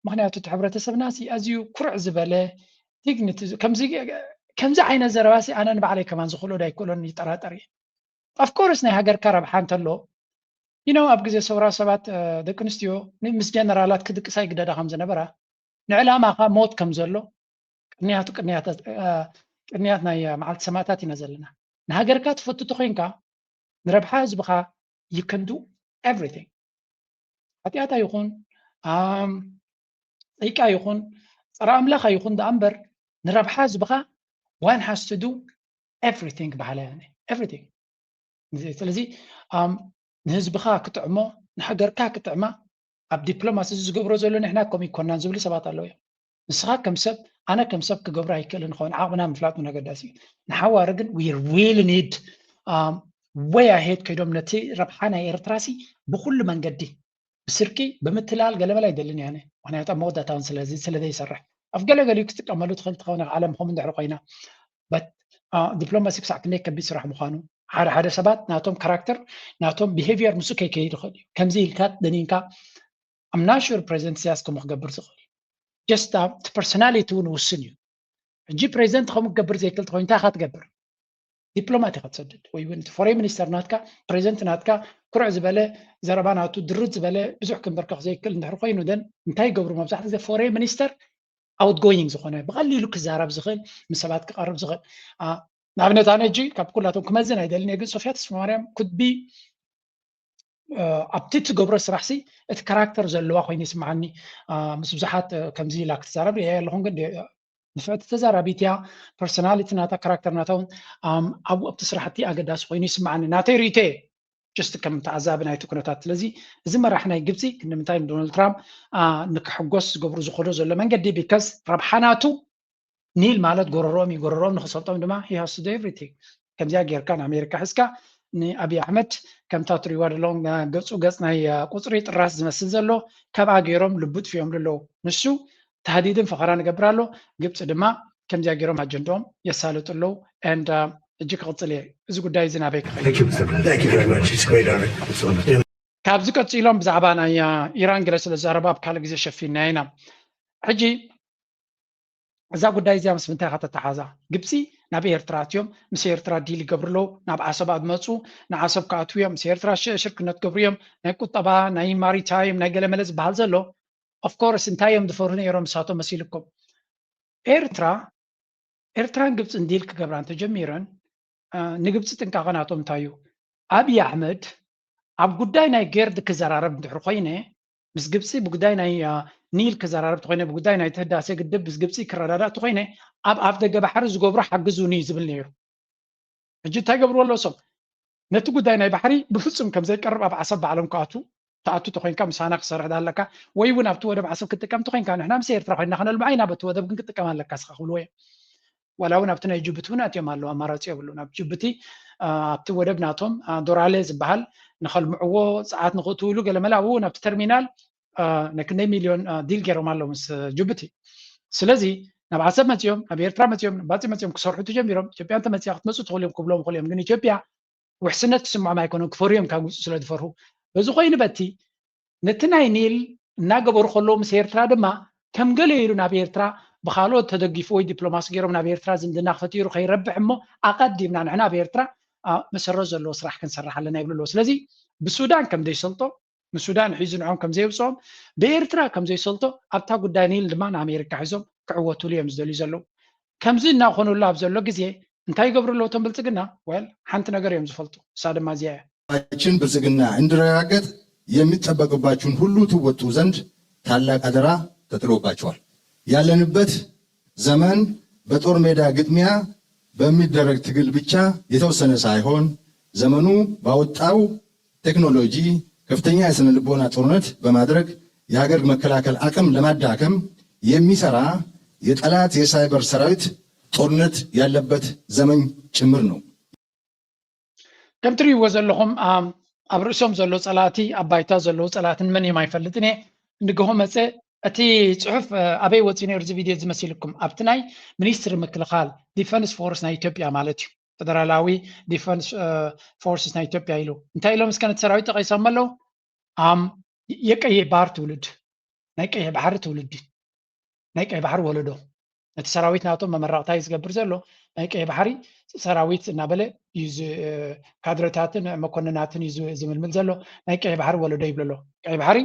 ምክንያቱ እቲ ሕብረተሰብና ሲ ኣዝዩ ኩርዕ ዝበለ dignity ከምዚ ዓይነት ዘረባ ሲ ኣነ ንባዕለይ ከማን ዝኽእሎ ዶ ኣይክእሎን ይጠራጠር እየ of course ናይ ሃገርካ ረብሓ እንተሎ you know ኣብ ግዜ ሰውራ ሰባት ደቂ ኣንስትዮ ምስ ጀነራላት ክድቅሳ ይግደዳ ከም ዝነበራ ንዕላማኻ ሞት ከም ዘሎ ቅንያቱ ቅንያት ናይ መዓልቲ ሰማእታት ኢና ዘለና ንሃገርካ ትፈቱ ተኮይንካ ንረብሓ ህዝብኻ you can do everything ሓጢኣታ ይኹን ጸይቃ ይኹን ጸረ ኣምላኻ ይኹን ደኣ እምበር ንረብሓ ህዝብኻ one has to do everything በሃላይ ኣነ everything ስለዚ ንህዝብኻ ክጥዕሞ ንሃገርካ ክጥዕማ ኣብ ዲፕሎማሲ እዚ ዝገብሮ ዘሎ ንሕና ከምኡ ይኮናን ዝብሉ ሰባት ኣለዉ እዮም ንስኻ ከም ሰብ ኣነ ከም ሰብ ክገብሮ ኣይክእልን ኸውን ዓቕምና ምፍላጥ እውን ኣገዳሲ እዩ ንሓዋሩ ግን we really need way ahead ከይዶም ነቲ ረብሓ ናይ ኤርትራሲ ብኩሉ መንገዲ ብስርቂ ብምትላል ገለመለ ኣይደልን እያ ምክንያቱ ኣብ መወዳእታ እውን ስለዚ ስለዘይሰርሕ ኣብ ገለገሊኡ ክትጥቀመሉ ትኽእል ትኸውን ዓለም ከም እንድሕር ኮይና ዲፕሎማሲ ክሳዕ ክንደይ ከቢድ ስራሕ ምዃኑ ሓደ ሓደ ሰባት ናቶም ካራክተር ናቶም ቢሄቪየር ምስ ከይከይድ ይኽእል እዩ ከምዚ ኢልካ ደኒንካ ኣምናሹር ፕሬዚደንት ኢሳያስ ከምኡ ክገብር ዝኽእል ጀስት እቲ ፐርሶናሊቲ እውን ውስን እዩ ሕጂ ፕሬዚደንት ከምኡ ክገብር ዘይክእል ተኮይኑ እንታይ ኢኻ ትገብር ዲፕሎማት ኢኻ ትሰድድ ወይ እውን ፎሬን ሚኒስተር ናትካ ፕሬዚደንት ናትካ ኩርዕ ዝበለ ዘረባ ናቱ ድርት ዝበለ ብዙሕ ክንበርከኽ ዘይክእል እንድሕር ኮይኑ ደን እንታይ ይገብሩ መብዛሕትኡ ግዜ ፎሬን ሚኒስተር outgoing ዝኾነ ብቐሊሉ ክዛረብ ዝኽእል ምስ ሰባት ክቐርብ ዝኽእል ንኣብነት ኣነ ሕጂ ካብ ኩላቶም ክመዝን ኣይደልን እየ ግን ሶፊያ ተስፋማርያም could be ኣብቲ ትገብሮ ስራሕ ሲ እቲ ካራክተር ዘለዋ ኮይኑ ይስምዓኒ ምስ ብዙሓት ከምዚ ኢላ ክትዛረብ ሪኣ ኣለኹም ግን ንፍዕቲ ተዛራቢት እያ ፐርሶናሊቲ ናታ ካራክተር ናታ እውን ኣብኡ ኣብቲ ስራሕቲ ኣገዳሲ ኮይኑ ይስምዓኒ ናተይ ርእቶ እየ just ከም ተዓዛቢ ናይቲ ኩነታት ስለዚ እዚ መራሕ ናይ ግብፂ ክንዲ ምንታይ ንዶናልድ ትራምፕ ንክሕጎስ ዝገብሩ ዝኸዶ ዘሎ መንገዲ because ረብሓ ናቱ ኒል ማለት ጎረሮም እዩ ጎረሮም ንክሰልጦም ድማ he has to do everything ከምዚኣ ጌርካ ንኣሜሪካ ሒዝካ ንኣብይ ኣሕመድ ከምታ ትሪእዋ ዘለኹም ገፁ ገፅ ናይ ቁፅሪ ጥራስ ዝመስል ዘሎ ካብኣ ገይሮም ልቡ ጥፊኦም ኣለዉ ንሱ ታህዲድን ፈኸራ ንገብር ኣሎ ግብፂ ድማ ከምዚኣ ገይሮም ኣጀንድኦም የሳልጡ ኣለዉ and ሕጂ ክቕፅል እየ እዚ ጉዳይ እዚ ናበይ ክኸይድ ካብዚ ቀፂሎም ብዛዕባ ናይ ኢራን ገለ ስለ ዝዛረቡ ኣብ ካልእ ግዜ ሸፊንና ኢና ሕጂ እዛ ጉዳይ እዚኣ ምስ ምንታይ ኢኻ ተተሓዛ ግብፂ ናብ ኤርትራ ኣትዮም ምስ ኤርትራ ዲል ይገብሩ ኣለዉ ናብ ዓሰብ ኣብ መፁ ንዓሰብ ክኣትዉ እዮም ምስ ኤርትራ ሽርክነት ገብሩ እዮም ናይ ቁጠባ ናይ ማሪታይም ናይ ገለመለ ዝበሃል ዘሎ of course እንታይ እዮም ዝፈርሁ ነይሮም ንሳቶም መሲልኩም ኤርትራ ኤርትራን ግብፅን ዲል ክገብራ እንተጀሚረን ንግብፂ ጥንቃቐ ናቶም እንታይ እዩ ኣብይ ኣሕመድ ኣብ ጉዳይ ናይ ጌርድ ክዘራረብ እንድሕር ኮይነ ምስ ግብፂ ብጉዳይ ናይ ኒል ክዘራረብ ተኮይነ ብጉዳይ ናይ ህዳሴ ግድብ ምስ ግብፂ ክረዳዳእ ተኮይነ ኣብ ኣፍ ደገ ባሕሪ ዝገብሮ ሓግዙኒ እዩ ዝብል ነይሩ ሕጂ እንታይ ገብርዎ ኣሎ እሶም ነቲ ጉዳይ ናይ ባሕሪ ብፍፁም ከም ዘይቀርብ ኣብ ዓሰብ ባዕሎም ክኣቱ ትኣቱ ተኮይንካ ምሳና ክሰርሕ ኣለካ ወይ እውን ኣብቲ ወደብ ዓሰብ ክትጥቀም ተኮይንካ ንሕና ምስ ኤርትራ ኮይንና ክነልምዖ ኢና በቲ ወደብ ግን ክትጥቀም ኣለካ ስኻ ክብልዎ እዮም ዋላ እውን ኣብቲ ናይ ጅቡቲ እውን ኣትዮም ኣለዉ፣ ኣማራፂ የብሉን። ኣብ ጅቡቲ ኣብቲ ወደብ ናቶም ዶራሌ ዝበሃል ንኸልምዕዎ፣ ፀዓት ንኽእትውሉ ገለመለ ኣብኡ እውን ኣብቲ ተርሚናል ናይ ክንደይ ሚልዮን ዲል ገይሮም ኣለዉ ምስ ጅቡቲ። ስለዚ ናብ ዓሰብ መፂኦም፣ ናብ ኤርትራ መፂኦም፣ ናብ ባፂ መፂኦም ክሰርሑ ተጀሚሮም፣ ኢትዮጵያ እንተመፂኣ ክትመፁ ትኽእሉ እዮም ክብሎም ይኽእሉ እዮም። ግን ኢትዮጵያ ውሕስነት ክስምዖም ኣይኮነን፣ ክፈርዮም ካብ ግብፂ ስለ ዝፈርሁ። በዚ ኮይኑ በቲ ነቲ ናይ ኒል እናገበሩ ከለዉ ምስ ኤርትራ ድማ ከም ገለ ኢሉ ናብ ኤርትራ ብካልኦት ተደጊፉ ወይ ዲፕሎማሲ ገይሮም ናብ ኤርትራ ዝምድና ክፈጢሩ ከይረብሕ እሞ ኣቐዲምና ንሕና ኣብ ኤርትራ መሰረት ዘለዎ ስራሕ ክንሰርሕ ኣለና ይብሉ ኣለዉ። ስለዚ ብሱዳን ከም ዘይሰልጦ ንሱዳን ሒዙ ንዖም ከም ዘየውፅኦም ብኤርትራ ከም ዘይሰልጦ ኣብታ ጉዳይ ኒል ድማ ንኣሜሪካ ሒዞም ክዕወቱሉ እዮም ዝደልዩ ዘለዉ። ከምዚ እናኾኑሉ ኣብ ዘሎ ግዜ እንታይ ይገብሩ ኣለዉ እቶም ብልፅግና? ወል ሓንቲ ነገር እዮም ዝፈልጡ፣ እሳ ድማ እዚኣ እያ። ችን ብልፅግና እንዲረጋገጥ የሚጠበቅባችሁን ሁሉ ትወጡ ዘንድ ታላቅ አደራ ተጥሎባችኋል። ያለንበት ዘመን በጦር ሜዳ ግጥሚያ በሚደረግ ትግል ብቻ የተወሰነ ሳይሆን ዘመኑ ባወጣው ቴክኖሎጂ ከፍተኛ የስነ ልቦና ጦርነት በማድረግ የሀገር መከላከል አቅም ለማዳከም የሚሰራ የጠላት የሳይበር ሰራዊት ጦርነት ያለበት ዘመን ጭምር ነው። ከም ትርእይዎ ዘለኹም ኣብ ርእሶም ዘሎ ፀላእቲ ኣብ ባይታ ዘለዉ ፀላእትን መን እዮም ኣይፈልጥን እየ። ንግሆ መፀ እቲ ፅሑፍ ኣበይ ወፂኡ ነይሩ እዚ ቪድዮ እዚ መሲልኩም ኣብቲ ናይ ሚኒስትሪ ምክልኻል ዲፈንስ ፎርስ ናይ ኢትዮጵያ ማለት እዩ። ፌደራላዊ ዲፈንስ ፎርስስ ናይ ኢትዮጵያ ኢሉ እንታይ ኢሎም እስከ ነቲ ሰራዊት ተቐይሶም ኣለዉ። የቀየ ባህር ትውልድ ናይ ቀይሕ ባሕሪ ትውልዲ ናይ ቀይሕ ባሕሪ ወለዶ ነቲ ሰራዊት ናቶም መመረቕታ እዩ ዝገብር ዘሎ። ናይ ቀይሕ ባሕሪ ሰራዊት እናበለ እዩ ካድረታትን መኮንናትን እዩ ዝምልምል ዘሎ። ናይ ቀይሕ ባሕሪ ወለዶ ይብሎ ኣሎ። ቀይሕ ባሕሪ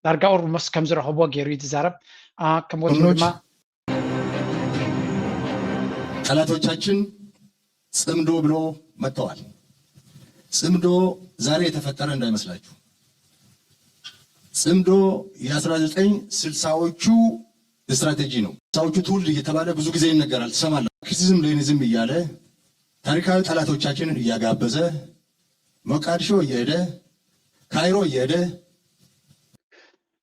ዳርጋ ኦርሞስ ከም ዝረኸብዎ ገይሩ እዩ ዝዛረብ። ከም ወትሩ ድማ ጠላቶቻችን ጽምዶ ብሎ መጥተዋል። ጽምዶ ዛሬ የተፈጠረ እንዳይመስላችሁ። ጽምዶ የ1960ዎቹ ስትራቴጂ ነው። ስልሳዎቹ ትውልድ እየተባለ ብዙ ጊዜ ይነገራል፣ ትሰማለህ። ማርክሲዝም ሌኒዝም እያለ ታሪካዊ ጠላቶቻችንን እያጋበዘ ሞቃዲሾ እየሄደ ካይሮ እየሄደ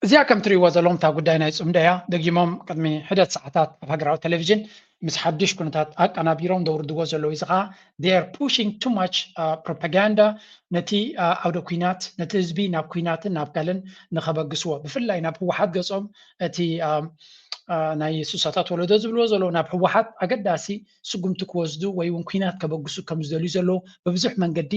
እዚኣ ከም ትርእይዎ ዘለኹም እታ ጉዳይ ናይ ጽምዶ እያ። ደጊሞም ቅድሚ ሕደት ሰዓታት ኣብ ሃገራዊ ቴሌቪዥን ምስ ሓድሽ ኩነታት ኣቀናቢሮም ዘውርድዎ ዘለዉ እዚ ኸዓ they are pushing too much propaganda ነቲ ኣውደ ኲናት ነቲ ህዝቢ ናብ ኲናትን ናብ ጋልን ንኸበግስዎ ብፍላይ ናብ ህወሓት ገጾም እቲ ናይ ሱሳታት ወለዶ ዝብልዎ ዘለዉ ናብ ህወሓት ኣገዳሲ ስጉምቲ ክወስዱ ወይ እውን ኲናት ከበግሱ ከም ዝደልዩ ዘለዉ ብብዙሕ መንገዲ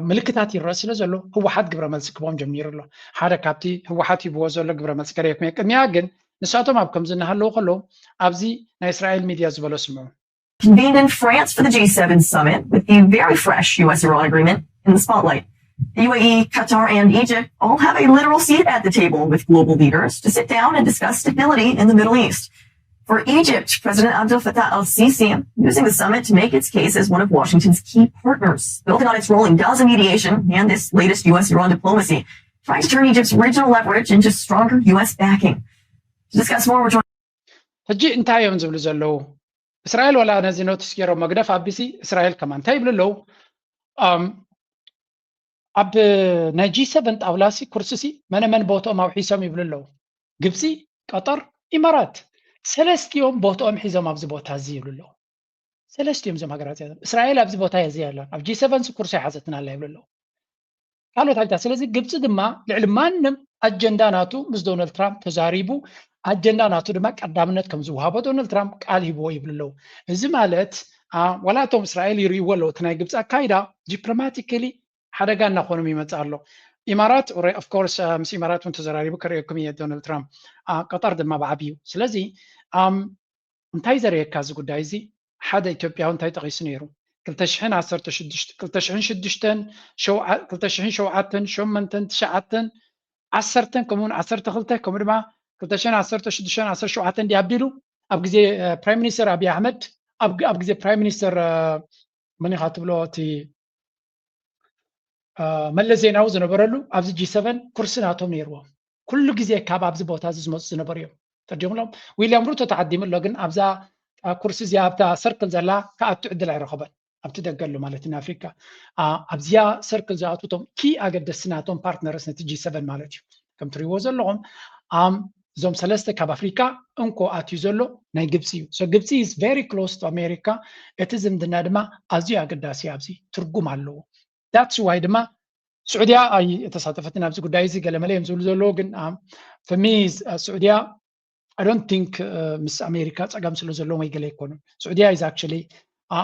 ምልክታት ይረአ ስለ ዘሎ ህወሓት ግብረ መልሲ ክቦም ጀሚሩ ኣሎ። ሓደ ካብቲ ህወሓት ሂብዎ ዘሎ ግብረ መልሲ ገረየኩም እየ። ቅድሚያ ግን ንሳቶም ኣብ ከምዚ እናሃለዉ ከለዉ ኣብዚ ናይ እስራኤል ሚድያ ዝበሎ ስምዑ። Convened in France for the G seven summit with the very fresh U S Iran agreement in the spotlight. The U A E, Qatar, and Egypt all have a literal seat at the table with global leaders to sit down and discuss stability in the Middle East. For Egypt, President Abdel Fattah al Sisi using the summit to make its case as one of Washington's key partners, building on its role in Gaza mediation and this latest U S Iran diplomacy, trying to turn Egypt's regional leverage into stronger U S backing. To discuss more, we're joined. ሕጂ እንታይ እዮም ዝብሉ ዘለዉ? እስራኤል ዋላ ነዚ ኖቲስ ገይሮም መግደፍ ኣቢሲ እስራኤል ከማን እንታይ ይብሉ ኣለዉ? ኣብ ናይ ጂ ሰቨን ጣውላ ሲ ኩርሲ ሲ መነ መን ቦትኦም ኣውሒሶም ይብሉ ኣለዉ። ግብፂ፣ ቀጠር፣ ኢማራት ሰለስቲኦም ቦትኦም ሒዞም ኣብዚ ቦታ እዚ ይብሉ ኣለዉ። ሰለስቲኦም እዞም ሃገራት እዚኣቶም እስራኤል ኣብዚ ቦታ እያ እዚ ያላን ኣብ ጂ ሰቨን ሲ ኩርሲ ኣይሓዘትን ኣላ ይብሉ ኣለዉ። ካልኦት ሓይልታት ስለዚ ግብፂ ድማ ልዕሊ ማንም ኣጀንዳ ናቱ ምስ ዶናልድ ትራምፕ ተዛሪቡ ኣጀንዳ ናቱ ድማ ቀዳምነት ከም ዝወሃቦ ዶናልድ ትራምፕ ቃል ሂብዎ ይብሉ ኣለዉ። እዚ ማለት ዋላ እቶም እስራኤል ይርእይዎ ኣለዉ እቲ ናይ ግብፂ ኣካይዳ ዲፕሎማቲካሊ ሓደጋ እናኾኖም ይመፅእ ኣሎ። ኢማራት ኦፍኮርስ ምስ ኢማራት እውን ተዘራሪቡ ከርእየኩም እየ ዶናልድ ትራምፕ። ቀጠር ድማ ብዓብዩ ስለዚ እንታይ ዘርእየካ እዚ ጉዳይ እዚ ሓደ ኢትዮጵያዊ እንታይ ጠቒሱ ነይሩ 2016 2007 2008 ዓሰርተን ከምኡውን ዓሰርተ ክልተ ከምኡ ድማ 2016 17 እንዲ ኣቢሉ ኣብ ግዜ ፕራይም ሚኒስተር ኣብይ ኣሕመድ ኣብ ግዜ ፕራይም ሚኒስተር መኒኻ ትብሎ እቲ መለስ ዜናዊ ዝነበረሉ ኣብዚ ጂ ሰቨን ኩርሲ ናቶም ነይርዎም። ኩሉ ግዜ ካብ ኣብዚ ቦታ እዚ ዝመፁ ዝነበሩ እዮም። ተርዲምሎም ዊልያም ሩቶ ተዓዲሙ ኣሎ፣ ግን ኣብዛ ኩርሲ እዚኣ ኣብታ ሰርክል ዘላ ክኣቱ ዕድል ኣይረኸበን። ኣብቲ ደገ ኣሎ ማለት ንኣፍሪካ ኣብዚኣ ሰርክል ዝኣቱ እቶም ኪ ኣገደስቲ ናቶም ፓርትነርስ ነቲ ጂ ሰቨን ማለት እዩ። ከም ትሪእዎ ዘለኹም እዞም ሰለስተ ካብ ኣፍሪካ እንኮ ኣትዩ ዘሎ ናይ ግብፂ እዩ። So ግብፂ is very close to America። እቲ ዝምድና ድማ ኣዝዩ ኣገዳሲ ኣብዚ ትርጉም ኣለዎ። That's why ድማ ስዑድያ ኣይተሳተፈትን ኣብዚ ጉዳይ እዚ። ገለመለ እዮም ዝብሉ ዘለዉ፣ ግን ስዑድያ I don't think ምስ ኣሜሪካ ፀገም ስለ ዘለዎም ወይ ገለ ኣይኮኑን። ስዑድያ is actually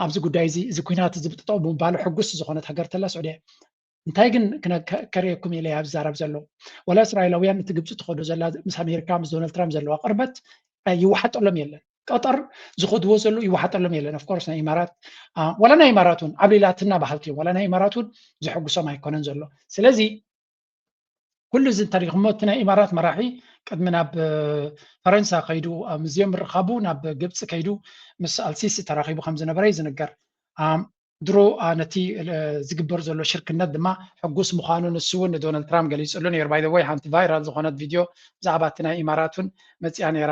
ኣብዚ ጉዳይ እዚ፣ እዚ ኩናት እዚ ብጥጠው ብምባሉ ሕጉስ ዝኾነት ሃገር ተላ ስዑድያ። እንታይ ግን ከርእየኩም ኢለ ኣብ ዝዛረብ ዘለዉ፣ ወላ እስራኤላውያን እቲ ግብፂ ትኸዶ ዘላ ምስ ኣሜሪካ ምስ ዶናልድ ትራምፕ ዘለዋ ቅርበት ይወሓጠሎም የለን። ቀጠር ዝኸድዎ ዘለዉ ይወሓጠሎም የለን። Of course ናይ ኢማራት፣ ወላ ናይ ኢማራት እውን ዓብሊላትና በሃልቲ እዮም። ወላ ናይ ኢማራት እውን ዘሐጉሶም ኣይኮነን ዘሎ። ስለዚ ኩሉ እዚ እንተሪኹሞ፣ እቲ ናይ ኢማራት መራሒ ቅድሚ ናብ ፈረንሳ ከይዱ፣ ምስዚኦም ምርኻቡ፣ ናብ ግብፂ ከይዱ ምስ ኣልሲሲ ተራኺቡ ከም ዝነበረ እዩ ዝንገር። ድሮ ነቲ ዝግበር ዘሎ ሽርክነት ድማ ሕጉስ ምዃኑ ንሱ እውን ንዶናልድ ትራምፕ ገሊፅሉ ነይሩ። By the way ሓንቲ ቫይራል ዝኾነት ቪድዮ ብዛዕባ እቲ ናይ ኢማራት እውን መፂኣ ነይራ፣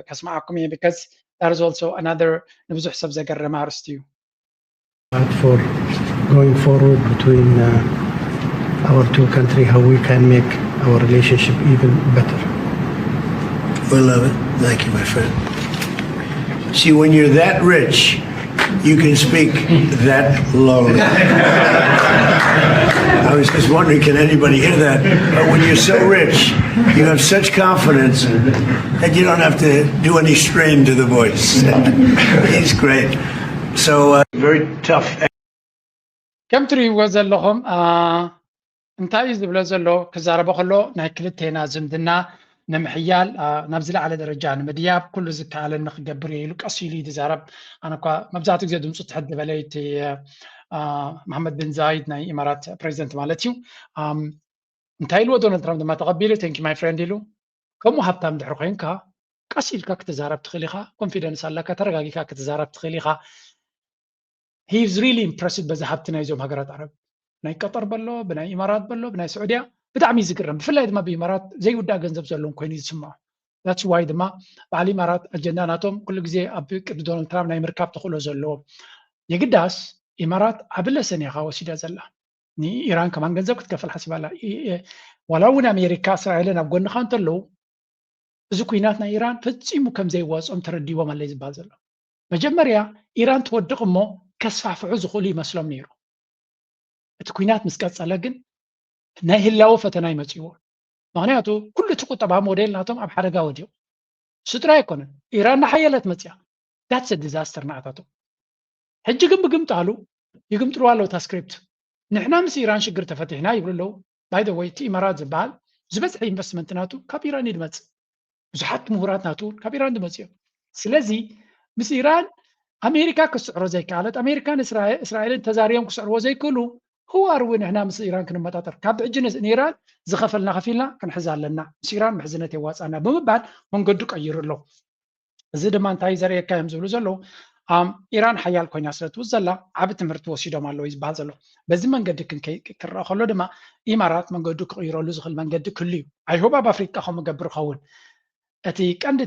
ከስምዓኩም እየ። Because that is also another ንብዙሕ ሰብ ዘገረመ ኣርእስቲ እዩ። For going forward between uh, our two countries, how we can make our relationship even better. We love it. Thank you, my friend. See, when you're that rich, you can speak that lowly. I was just wondering, can anybody hear that? But when you're so rich, you have such confidence that you don't have to do any strain to the voice. He's great. So uh, very tough. ከም ትርእይዎ ዘለኹም እንታይ እዩ ዝብሎ ዘሎ? ክዛረቦ ከሎ ናይ ክልቴና ዝምድና ንምሕያል ናብ ዝለዓለ ደረጃ ንምድያብ ኩሉ ዝከኣለኒ ክገብር እየ ኢሉ ቀስ ኢሉ እዩ ዝዛረብ። ኣነ እኳ መብዛሕትኡ ግዜ ድምፁ ትሕት ዝበለ እቲ መሓመድ ብን ዛይድ ናይ ኢማራት ፕሬዚደንት ማለት እዩ። እንታይ ኢልዎ? ዶናልድ ትራምፕ ድማ ተቐቢሉ thank you my friend ኢሉ። ከምኡ ሃብታም ድሕሪ ኮይንካ ቀስ ኢልካ ክትዛረብ ትኽእል ኢኻ። ኮንፊደንስ ኣለካ፣ ተረጋጊካ ክትዛረብ ትኽእል ኢኻ። He is really impressed በዚ ሃብቲ ናይዞም ሃገራት ዓረብ። ናይ ቀጠር በሎ፣ ብናይ ኢማራት በሎ፣ ብናይ ስዑድያ ብጣዕሚ እዩ ዝግረም። ብፍላይ ድማ ብኢማራት ዘይውዳእ ገንዘብ ዘለዎም ኮይኑ እዩ ዝስምዖ። That's why ድማ በዓል ኢማራት ኣጀንዳ ናቶም ኩሉ ግዜ ኣብ ቅዲ ዶናልድ ትራምፕ ናይ ምርካብ ተኽእሎ ዘለዎም። የግዳስ ኢማራት ዓቢ ለሰን እያ ወሲዳ ዘላ። ንኢራን ከማን ገንዘብ ክትከፍል ሓሲባ ኣላ። ዋላ እውን ኣሜሪካ እስራኤልን ኣብ ጎንኻ እንተለዉ እዚ ኩናት ናይ ኢራን ፈጺሙ ከም ዘይዋፅኦም ተረዲዎም ኣለ ዝበሃል ዘሎ። መጀመርያ ኢራን ትወድቕ እሞ ከስፋሕፍሑ ዝኽእሉ ይመስሎም ነይሩ። እቲ ኩናት ምስ ቀጸለ ግን ናይ ህላወ ፈተና ይመፅዎ። ምክንያቱ ኩሉ እቲ ቁጠባ ሞዴል ናቶም ኣብ ሓደጋ ወዲቑ። ስጥራ ኣይኮነን ኢራን ናሓየለት መፅያ that's disaster ንኣታቶም። ሕጂ ግን ብግምጣሉ ይግምጥልዋ ኣለዉ እታ ስክሪፕት። ንሕና ምስ ኢራን ሽግር ተፈቲሕና ይብሉ ኣለዉ። By the way እቲ ኢማራት ዝበሃል ዝበዝሐ ኢንቨስትመንት ናቱ ካብ ኢራን እዩ ዝመፅእ። ብዙሓት ምሁራት ናቱ እውን ካብ ኢራን ዝመፁ እዮም። ስለዚ ምስ ኢራን ኣሜሪካ ክስዕሮ ዘይከኣለት ኣሜሪካን እስራኤልን ተዛሪቦም ክስዕርዎ ዘይክእሉ who are we ንሕና ምስ ኢራን ክንመጣጠር? ካብ ሕጂ ንኢራን ዝኸፈልና ከፊልና ክንሕዛ ኣለና፣ ምስ ኢራን ምሕዝነት የዋፃና ብምባል መንገዱ ቀይሩ ኣሎ። እዚ ድማ እንታይ ዘርእየካ እዮም ዝብሉ ዘለዉ ኢራን ሓያል ኮይና ስለ ትውስ ዘላ ዓቢ ትምህርቲ ወሲዶም ኣለዉ እዩ ዝበሃል ዘሎ። በዚ መንገዲ ክንከይ ክረአ ከሎ ድማ ኢማራት መንገዱ ክቕይረሉ ዝኽእል መንገዲ ክህሉ እዩ። I hope ኣብ ኣፍሪቃ ከምኡ ገብር ይኸውን። እቲ ቀንዲ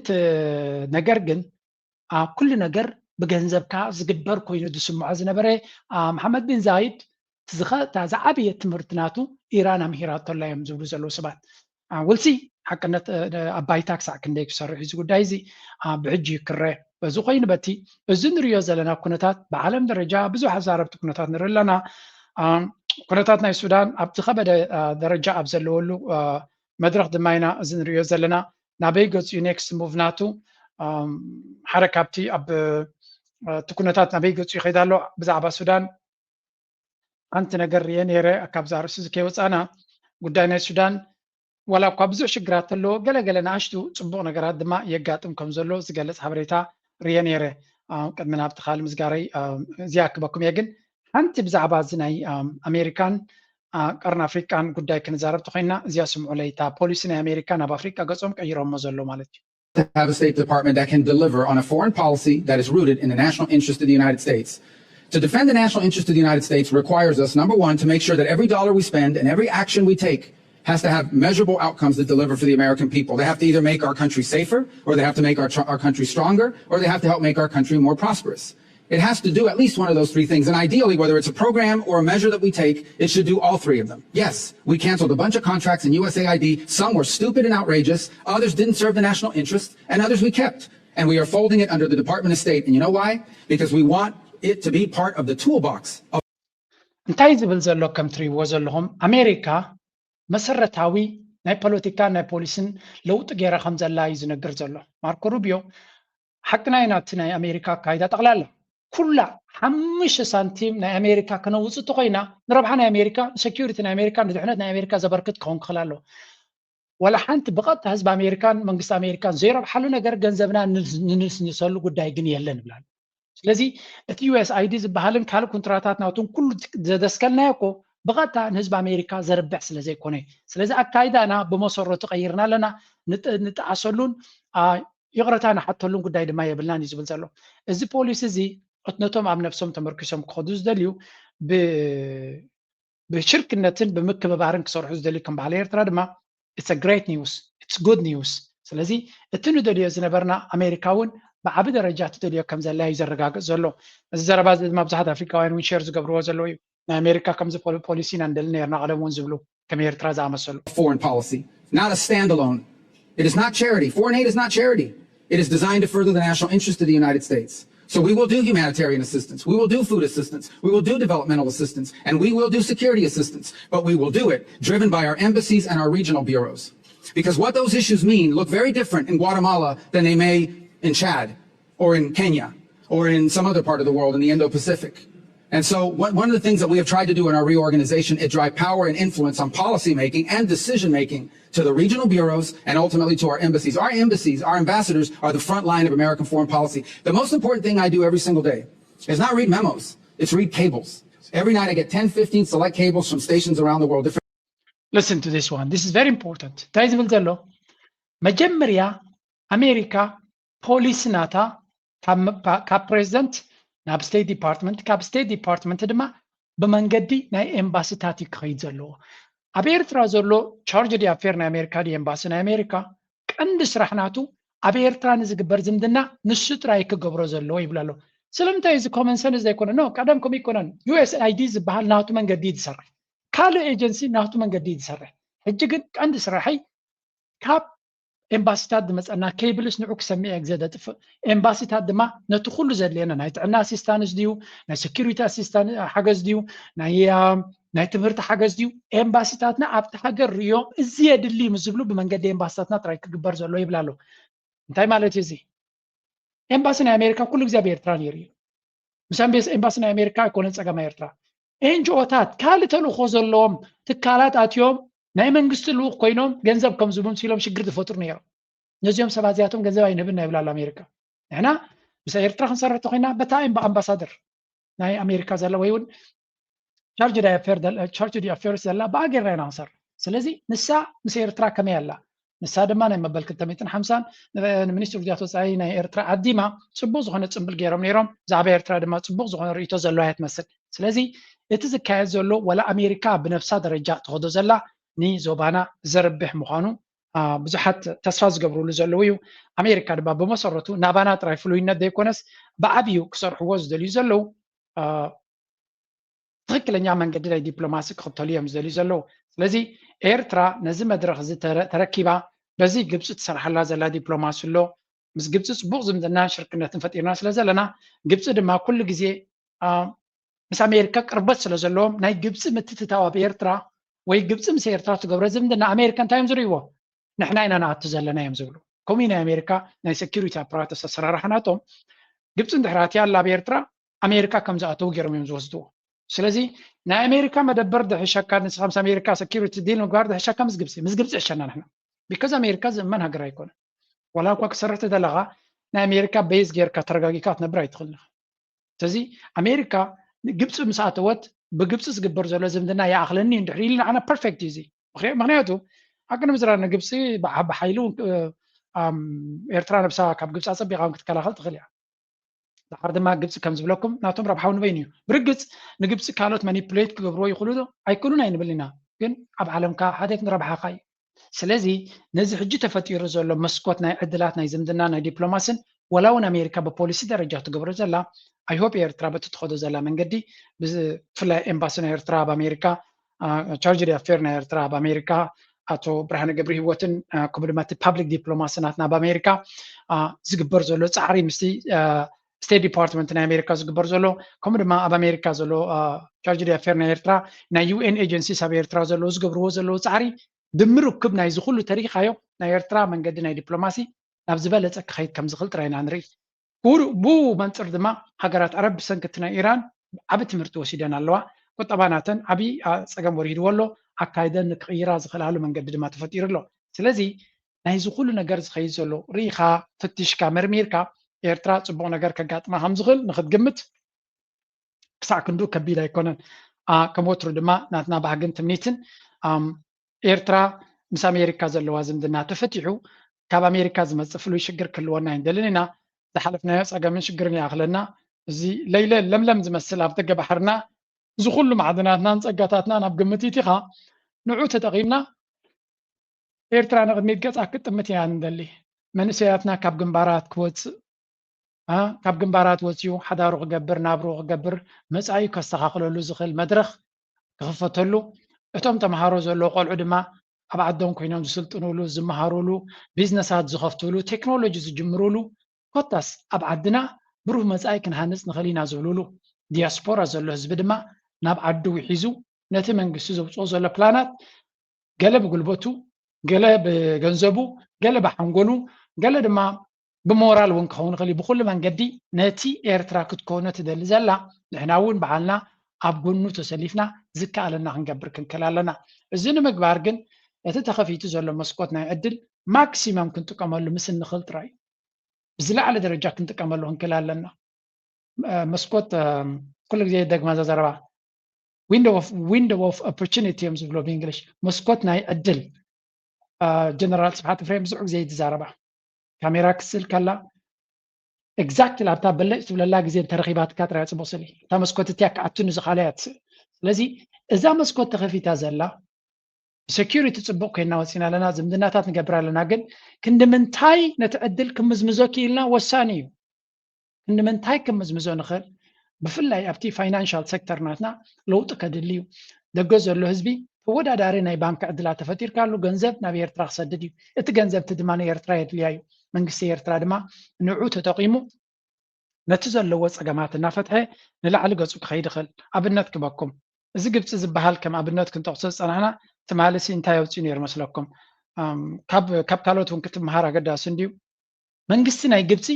ነገር ግን ኩሉ ነገር ብገንዘብካ ዝግበር ኮይኑ ዝስምዖ ዝነበረ መሓመድ ቢን ዛይድ እታ ዝዓበየት ትምህርቲ ናቱ ኢራን ኣምሂራቶ ኣላ እዮም ዝብሉ ዘለዉ ሰባት። ውልሲ ሓቅነት ኣብ ባይታ ክሳዕ ክንደይ ክሰርሕ እዩ እዚ ጉዳይ እዚ ብሕጂ ክረ በዚ ኮይኑ በቲ እዚ ንሪዮ ዘለና ኩነታት ብዓለም ደረጃ ብዙሕ ኣዛረብቲ ኩነታት ንርኢ ኣለና። ኩነታት ናይ ሱዳን ኣብ ዝኸበደ ደረጃ ኣብ ዘለወሉ መድረኽ ድማ ኢና እዚ ንሪዮ ዘለና። ናበይ ገፂ ዩ ኔክስት ሙቭ ናቱ ሓደ ካብቲ ኣብ እቲ ኩነታት ናበይ ገፂ ይኸይድ ኣሎ ብዛዕባ ሱዳን ሓንቲ ነገር ርየ ነይረ ካብዛ ርእሲ እዚ ከይወፃና ጉዳይ ናይ ሱዳን ዋላ እኳ ብዙሕ ሽግራት ተለዎ ገለገለ ንኣሽቱ ፅቡቕ ነገራት ድማ የጋጥም ከም ዘሎ ዝገልፅ ሓበሬታ ርየ ነይረ። ቅድሚ ናብቲ ካልእ ምስጋረይ እዚኣ ክበኩም እየ ግን ሓንቲ ብዛዕባ እዚ ናይ ኣሜሪካን ቀርኒ ኣፍሪቃን ጉዳይ ክንዛረብ ተኮይና እዚኣ ስምዑለይ እታ ፖሊሲ ናይ ኣሜሪካ ናብ ኣፍሪቃ ገፆም ቀይሮሞ ዘሎ ማለት እዩ። to have a State Department that can deliver on a foreign policy that is rooted in the national interest of the United States. To defend the national interest of the United States requires us, number one, to make sure that every dollar we spend and every action we take has to have measurable outcomes that deliver for the American people. They have to either make our country safer, or they have to make our, our country stronger, or they have to help make our country more prosperous. It has to do at least one of those three things. And ideally, whether it's a program or a measure that we take, it should do all three of them. Yes, we canceled a bunch of contracts in U S A I D. Some were stupid and outrageous. Others didn't serve the national interest. And others we kept. And we are folding it under the Department of State. And you know why? Because we want it to be part of the toolbox of እንታይ ዝብል ዘሎ ከም ትሪእዎ ዘለኹም ኣሜሪካ መሰረታዊ ናይ ፖለቲካ ናይ ፖሊስን ለውጢ ገይራ ከም ዘላ እዩ ዝነግር ዘሎ ማርኮ ሩቢዮ። ሓቅና ኢና እቲ ናይ ኣሜሪካ ኣካይዳ ጠቕላላ ኩላ ሓሙሽተ ሳንቲም ናይ ኣሜሪካ ክነውፅ እንተኮይና ንረብሓ ናይ ኣሜሪካ ንሰኪሪቲ ናይ ኣሜሪካ ንድሕነት ናይ ኣሜሪካ ዘበርክት ክኸውን ክኽእል ኣለዎ። ዋላ ሓንቲ ብቐጥታ ህዝቢ ኣሜሪካን መንግስቲ ኣሜሪካን ዘይረብሓሉ ነገር ገንዘብና ንንስንሰሉ ጉዳይ ግን የለን ይብላሉ። ስለዚ እቲ ዩኤስኣይዲ ዝበሃልን ካልእ ኩንትራታት ናቱን ኩሉ ዘደስከልናዮ እኮ ብቐጥታ ንህዝቢ ኣሜሪካ ዘርብሕ ስለ ዘይኮነ እዩ። ስለዚ ኣካይዳና ብመሰረቱ ቀይርና ኣለና። ንጠኣሰሉን ይቕረታ ንሓተሉን ጉዳይ ድማ የብልናን እዩ ዝብል ዘሎ። እዚ ፖሊሲ እዚ ነቶም ኣብ ነብሶም ተመርኪሶም ክኸዱ ዝደልዩ ብሽርክነትን ብምክብባርን ክሰርሑ ዝደልዩ ከም ባህሊ ኤርትራ ድማ it's great news, it's good news። ስለዚ እቲ ንደልዮ ዝነበርና ኣሜሪካ እውን ብዓቢ ደረጃ ትደልዮ ከም ዘላ እዩ ዘረጋግጽ ዘሎ። እዚ ዘረባ እዚ ድማ ብዙሓት ኣፍሪካውያን እውን ሼር ዝገብርዎ ዘለዉ እዩ። ናይ ኣሜሪካ ከምዚ ፖሊሲ ኢና ንደሊ ነርና ቀደም እውን ዝብሉ ከም ኤርትራ ዝኣመሰሉ። Foreign policy, not a standalone. It is not charity. Foreign aid is not charity. It is designed to further the national interest of the United States. So we will do humanitarian assistance. We will do food assistance. We will do developmental assistance. And we will do security assistance. But we will do it driven by our embassies and our regional bureaus. Because what those issues mean look very different in Guatemala than they may in Chad or in Kenya or in some other part of the world in the Indo-Pacific. And so one, one of the things that we have tried to do in our reorganization is drive power and influence on policymaking and decision making to the regional bureaus and ultimately to our embassies. Our embassies, our ambassadors are the front line of American foreign policy. The most important thing I do every single day is not read memos, it's read cables. Every night I get ten, fifteen select cables from stations around the world. Different Listen to this one. This is very important. እንታይ ዝብል ዘሎ መጀመርያ ኣሜሪካ ፖሊሲ ናታ ካብ ፕሬዚደንት ናብ ስቴት ዲፓርትመንት ካብ ስቴት ዲፓርትመንት ድማ ብመንገዲ ናይ ኤምባሲታት እዩ ክኸይድ ዘለዎ። ኣብ ኤርትራ ዘሎ ቻርጅ ዲ ኣፌር ናይ ኣሜሪካ ዲ ኤምባሲ ናይ ኣሜሪካ ቀንዲ ስራሕ ናቱ ኣብ ኤርትራ ንዝግበር ዝምድና ንሱ ጥራይ ክገብሮ ዘለዎ ይብል ኣሎ። ስለምንታይ እዚ ኮመን ሰንስ ዘይኮነ ኖ ቀደም ከምኡ ይኮነን። ዩኤስኣይዲ ዝበሃል ናቱ መንገዲ እዩ ዝሰርሕ፣ ካልእ ኤጀንሲ ናቱ መንገዲ እዩ ዝሰርሕ። ሕጂ ግን ቀንዲ ስራሐይ ካብ ኤምባሲታት ዝመፀና ኬብልስ ንዑ ክሰምዕ እየ ግዜ ዘጥፍእ። ኤምባሲታት ድማ ነቲ ኩሉ ዘድልየና ናይ ጥዕና ኣሲስታንስ ድዩ ናይ ሴኪሪቲ ኣሲስታን ሓገዝ ድዩ ናይ ናይ ትምህርቲ ሓገዝ ድዩ ኤምባሲታትና ኣብቲ ሃገር ርእዮም እዚ የድሊ ምስ ዝብሉ ብመንገዲ ኤምባሲታትና ጥራይ ክግበር ዘሎ ይብል ኣሎ። እንታይ ማለት እዩ እዚ? ኤምባሲ ናይ ኣሜሪካ ኩሉ ግዜ ኣብ ኤርትራ ነይሩ እዩ። ምስ ኣምቤስ ኤምባሲ ናይ ኣሜሪካ ኣይኮነን ጸገም ኤርትራ። ኤንጂኦታት ካልእ ተልእኾ ዘለዎም ትካላት ኣትዮም ናይ መንግስቲ ልኡኽ ኮይኖም ገንዘብ ከም ዝምንሱ ኢሎም ሽግር ዝፈጥሩ ነይሮም። ነዚኦም ሰባት እዚኣቶም ገንዘብ ኣይንህብን ይብላ ኣሎ ኣሜሪካ። ንሕና ምስ ኤርትራ ክንሰርሕ ተኮይና በታ ኣምባሳደር ናይ ኣሜሪካ ዘላ ወይ እውን ቻርጅ ዲ ኣፌር ቻርጅ ዲ ኣፌርስ ዘላ ብኣ ጌርና ኢና ክንሰርሕ። ስለዚ ንሳ ምስ ኤርትራ ከመይ ኣላ? ንሳ ድማ ናይ መበል ክልተ ሚእትን ሓምሳን ንሚኒስትሪ ጉዳያት ወፃኢ ናይ ኤርትራ ዓዲማ ፅቡቅ ዝኮነ ፅምብል ገይሮም ነይሮም። ብዛዕባ ኤርትራ ድማ ፅቡቅ ዝኮነ ርእይቶ ዘለዋ እያ ትመስል። ስለዚ እቲ ዝካየድ ዘሎ ዋላ ኣሜሪካ ብነብሳ ደረጃ ትኸዶ ዘላ ንዞባና ዘርብሕ ምኳኑ ብዙሓት ተስፋ ዝገብርሉ ዘለዉ እዩ። ኣሜሪካ ድማ ብመሰረቱ ናባና ጥራይ ፍሉይነት ዘይኮነስ ብዓብዩ ክሰርሕዎ ዝደልዩ ዘለዉ ትክክለኛ መንገዲ ናይ ዲፕሎማሲ ክኽተሉ እዮም ዝደልዩ ዘለዉ። ስለዚ ኤርትራ ነዚ መድረኽ እዚ ተረኪባ በዚ ግብፂ ትሰርሓላ ዘላ ዲፕሎማሲ ኣሎ። ምስ ግብፂ ፅቡቅ ዝምድናን ሽርክነትን ፈጢርና ስለ ዘለና ግብፂ ድማ ኩሉ ግዜ ምስ ኣሜሪካ ቅርበት ስለ ዘለዎም ናይ ግብፂ ምትትታው ኣብ ኤርትራ ወይ ግብፂ ምስ ኤርትራ ትገብሮ ዝምድና ኣሜሪካ እንታይ እዮም ዝርእይዎ? ንሕና ኢና ንኣቱ ዘለና እዮም ዝብሉ። ከምኡ ናይ ኣሜሪካ ናይ ሴኪሪቲ ኣፓራተስ ኣሰራርሓ ናቶም ግብፂ እንድሕር ኣትያ ኣላ ኣብ ኤርትራ ኣሜሪካ ከም ዝኣተዉ ገይሮም እዮም ዝወስድዎ። ስለዚ ናይ ኣሜሪካ መደበር ድሕሸካ ንስኻ ምስ ኣሜሪካ ሴኪሪቲ ዲል ምግባር ድሕሸካ ምስ ግብፂ ምስ ግብፂ ይሕሸና ንሕና። ቢካዝ ኣሜሪካ ዝእመን ሃገር ኣይኮነን። ዋላ እኳ ክሰርሕ ተደለኻ ናይ ኣሜሪካ ቤዝ ጌርካ ተረጋጊካ ክትነብር ኣይትኽእልን ኢኻ። ስለዚ ኣሜሪካ ግብፂ ምስ ኣተወት ብግብፂ ዝግበር ዘሎ ዝምድና ይኣኽለኒ እንድሕር ኢሉ ንዓና ፐርፌክት እዩ እዚ። ምክንያቱ ሓቂ ንምዝራብ ንግብፂ ብሓይሊ ኤርትራ ነብሳ ካብ ግብፂ ኣፀቢቃ ክትከላኸል ትኽእል እያ። ድሓር ድማ ግብፂ ከም ዝብለኩም ናቶም ረብሓ ንበይኑ እዩ። ብርግፅ ንግብፂ ካልኦት ማኒፕሌት ክገብርዎ ይኽእሉ ዶ ኣይክእሉን ኣይንብል ኢና፣ ግን ኣብ ዓለምካ ሓደት ንረብሓኻ እዩ። ስለዚ ነዚ ሕጂ ተፈጢሩ ዘሎ መስኮት ናይ ዕድላት ናይ ዝምድና ናይ ዲፕሎማስን ወላ እውን ኣሜሪካ ብፖሊሲ ደረጃ ትገብሮ ዘላ፣ I hope ኤርትራ በቲ ትኸዶ ዘላ መንገዲ፣ ብፍላይ ኤምባሲ ናይ ኤርትራ ኣብ ኣሜሪካ፣ ቻርጅ ዳፌር ናይ ኤርትራ ኣብ ኣሜሪካ ኣቶ ብርሃነ ገብረ ህይወትን ከምኡ ድማ እቲ ፓብሊክ ዲፕሎማሲ ናትና ኣብ ኣሜሪካ ዝግበር ዘሎ ፃዕሪ ምስቲ ስቴት ዲፓርትመንት ናይ ኣሜሪካ ዝግበር ዘሎ ከምኡ ድማ ኣብ ኣሜሪካ ዘሎ ቻርጅ ዳፌር ናይ ኤርትራ ናይ ዩኤን ኤጀንሲስ ኣብ ኤርትራ ዘለዉ ዝገብርዎ ዘለዉ ፃዕሪ ብምርክብ ናይዚ ኩሉ ተሪኻዮ ናይ ኤርትራ መንገዲ ናይ ዲፕሎማሲ ናብ ዝበለፀ ክኸይድ ከም ዝኽእል ጥራይ ኢና ንርኢ። ብኡ መንፅር ድማ ሃገራት ዓረብ ብሰንኪ እቲ ናይ ኢራን ዓቢ ትምህርቲ ወሲደን ኣለዋ። ቁጠባ ናተን ዓቢ ፀገም ወሪድዎ ኣሎ። ኣካይደን ንክቕይራ ዝኽእላሉ መንገዲ ድማ ተፈጢሩ ኣሎ። ስለዚ ናይዚ ኩሉ ነገር ዝኸይድ ዘሎ ርኢኻ፣ ፈቲሽካ፣ መርሚርካ ኤርትራ ፅቡቕ ነገር ከጋጥማ ከም ዝኽእል ንክትግምት ክሳዕ ክንድኡ ከቢድ ኣይኮነን። ከም ወትሩ ድማ ናትና ባህግን ትምኒትን ኤርትራ ምስ ኣሜሪካ ዘለዋ ዝምድና ተፈቲሑ ካብ ኣሜሪካ ዝመፅእ ፍሉይ ሽግር ክህልወና ኣይንደልን ኢና። ዝሓለፍናዮ ፀገምን ሽግርን ይኣኽለና። እዚ ለይለ ለምለም ዝመስል ኣብ ደገ ባሕርና እዚ ኩሉ ማዕድናትናን ፀጋታትና ናብ ግምት ይቲኻ ንዑ ተጠቒምና ኤርትራ ንቕድሚት ገፃ ክትጥምት ኢና ንደሊ። መንእሰያትና ካብ ግንባራት ክወፅእ ካብ ግንባራት ወፂኡ ሓዳሩ ክገብር ናብሩ ክገብር መፃኢ ከስተኻኽለሉ ዝኽእል መድረኽ ክኽፈተሉ እቶም ተምሃሮ ዘለዎ ቆልዑ ድማ ኣብ ዓዶም ኮይኖም ዝስልጥኑሉ ዝመሃሩሉ ቢዝነሳት ዝኸፍትሉ ቴክኖሎጂ ዝጅምሩሉ ኮታስ ኣብ ዓድና ብሩህ መፃኢ ክንሃንፅ ንኽእል ኢና ዝብሉሉ ዲያስፖራ ዘሎ ህዝቢ ድማ ናብ ዓዱ ውሒዙ ነቲ መንግስቲ ዘውፅኦ ዘሎ ፕላናት ገለ ብጉልበቱ ገለ ብገንዘቡ ገለ ብሓንጎሉ ገለ ድማ ብሞራል እውን ክኸውን ይኽእል እዩ። ብኩሉ መንገዲ ነቲ ኤርትራ ክትኮኖ ትደሊ ዘላ ንሕና እውን በዓልና ኣብ ጎኑ ተሰሊፍና ዝከኣለና ክንገብር ክንክእል ኣለና። እዚ ንምግባር ግን እቲ ተኸፊቱ ዘሎ መስኮት ናይ ዕድል ማክሲመም ክንጥቀመሉ ምስ እንኽእል ጥራይ እዩ። ብዝለዓለ ደረጃ ክንጥቀመሉ ክንክእል ኣለና። መስኮት ኩሉ ግዜ ደግማ እዛ ዘረባ window of opportunity እዮም ዝብሎ ብእንግሊሽ መስኮት ናይ ዕድል ጀነራል ስብሓት ፍሬም ብዙሕ ግዜ ይትዛረባ ካሜራ ክስል ከላ exactly ኣብታ በለጭ ትብለላ ግዜ እንተረኺባትካ ጥራይ ፅቡቅ ስሊ እታ መስኮት እቲያ ክኣቱኒ ዝኻለያ ትስእል ስለዚ እዛ መስኮት ተኸፊታ ዘላ security ፅቡቅ ኮይና ወፂና ኣለና ዝምድናታት ንገብር ኣለና ግን ክንዲ ምንታይ ነቲ ዕድል ክምዝምዞ ክኢልና ወሳኒ እዩ ንምንታይ ክምዝምዞ ንኽእል ብፍላይ ኣብቲ ፋይናንሻል ሴክተር ናትና ለውጢ ከድሊ እዩ ደገ ዘሎ ህዝቢ ተወዳዳሪ ናይ ባንክ ዕድላት ተፈጢርካሉ ገንዘብ ናብ ኤርትራ ክሰድድ እዩ እቲ ገንዘብ እቲ ድማ ንኤርትራ የድልያ እዩ መንግስቲ ኤርትራ ድማ ንዑ ተጠቂሙ ነቲ ዘለዎ ፀገማት እናፈትሐ ንላዕሊ ገፁ ክኸይድ ይኽእል ኣብነት ክበኩም እዚ ግብፂ ዝበሃል ከም ኣብነት ክንጠቕሶ ዝፀናሕና ትማሊ ሲ እንታይ ኣውፅኡ ነይሩ መስለኩም ካብ ካልኦት እውን ክትመሃር ኣገዳሲ እንድዩ መንግስቲ ናይ ግብፂ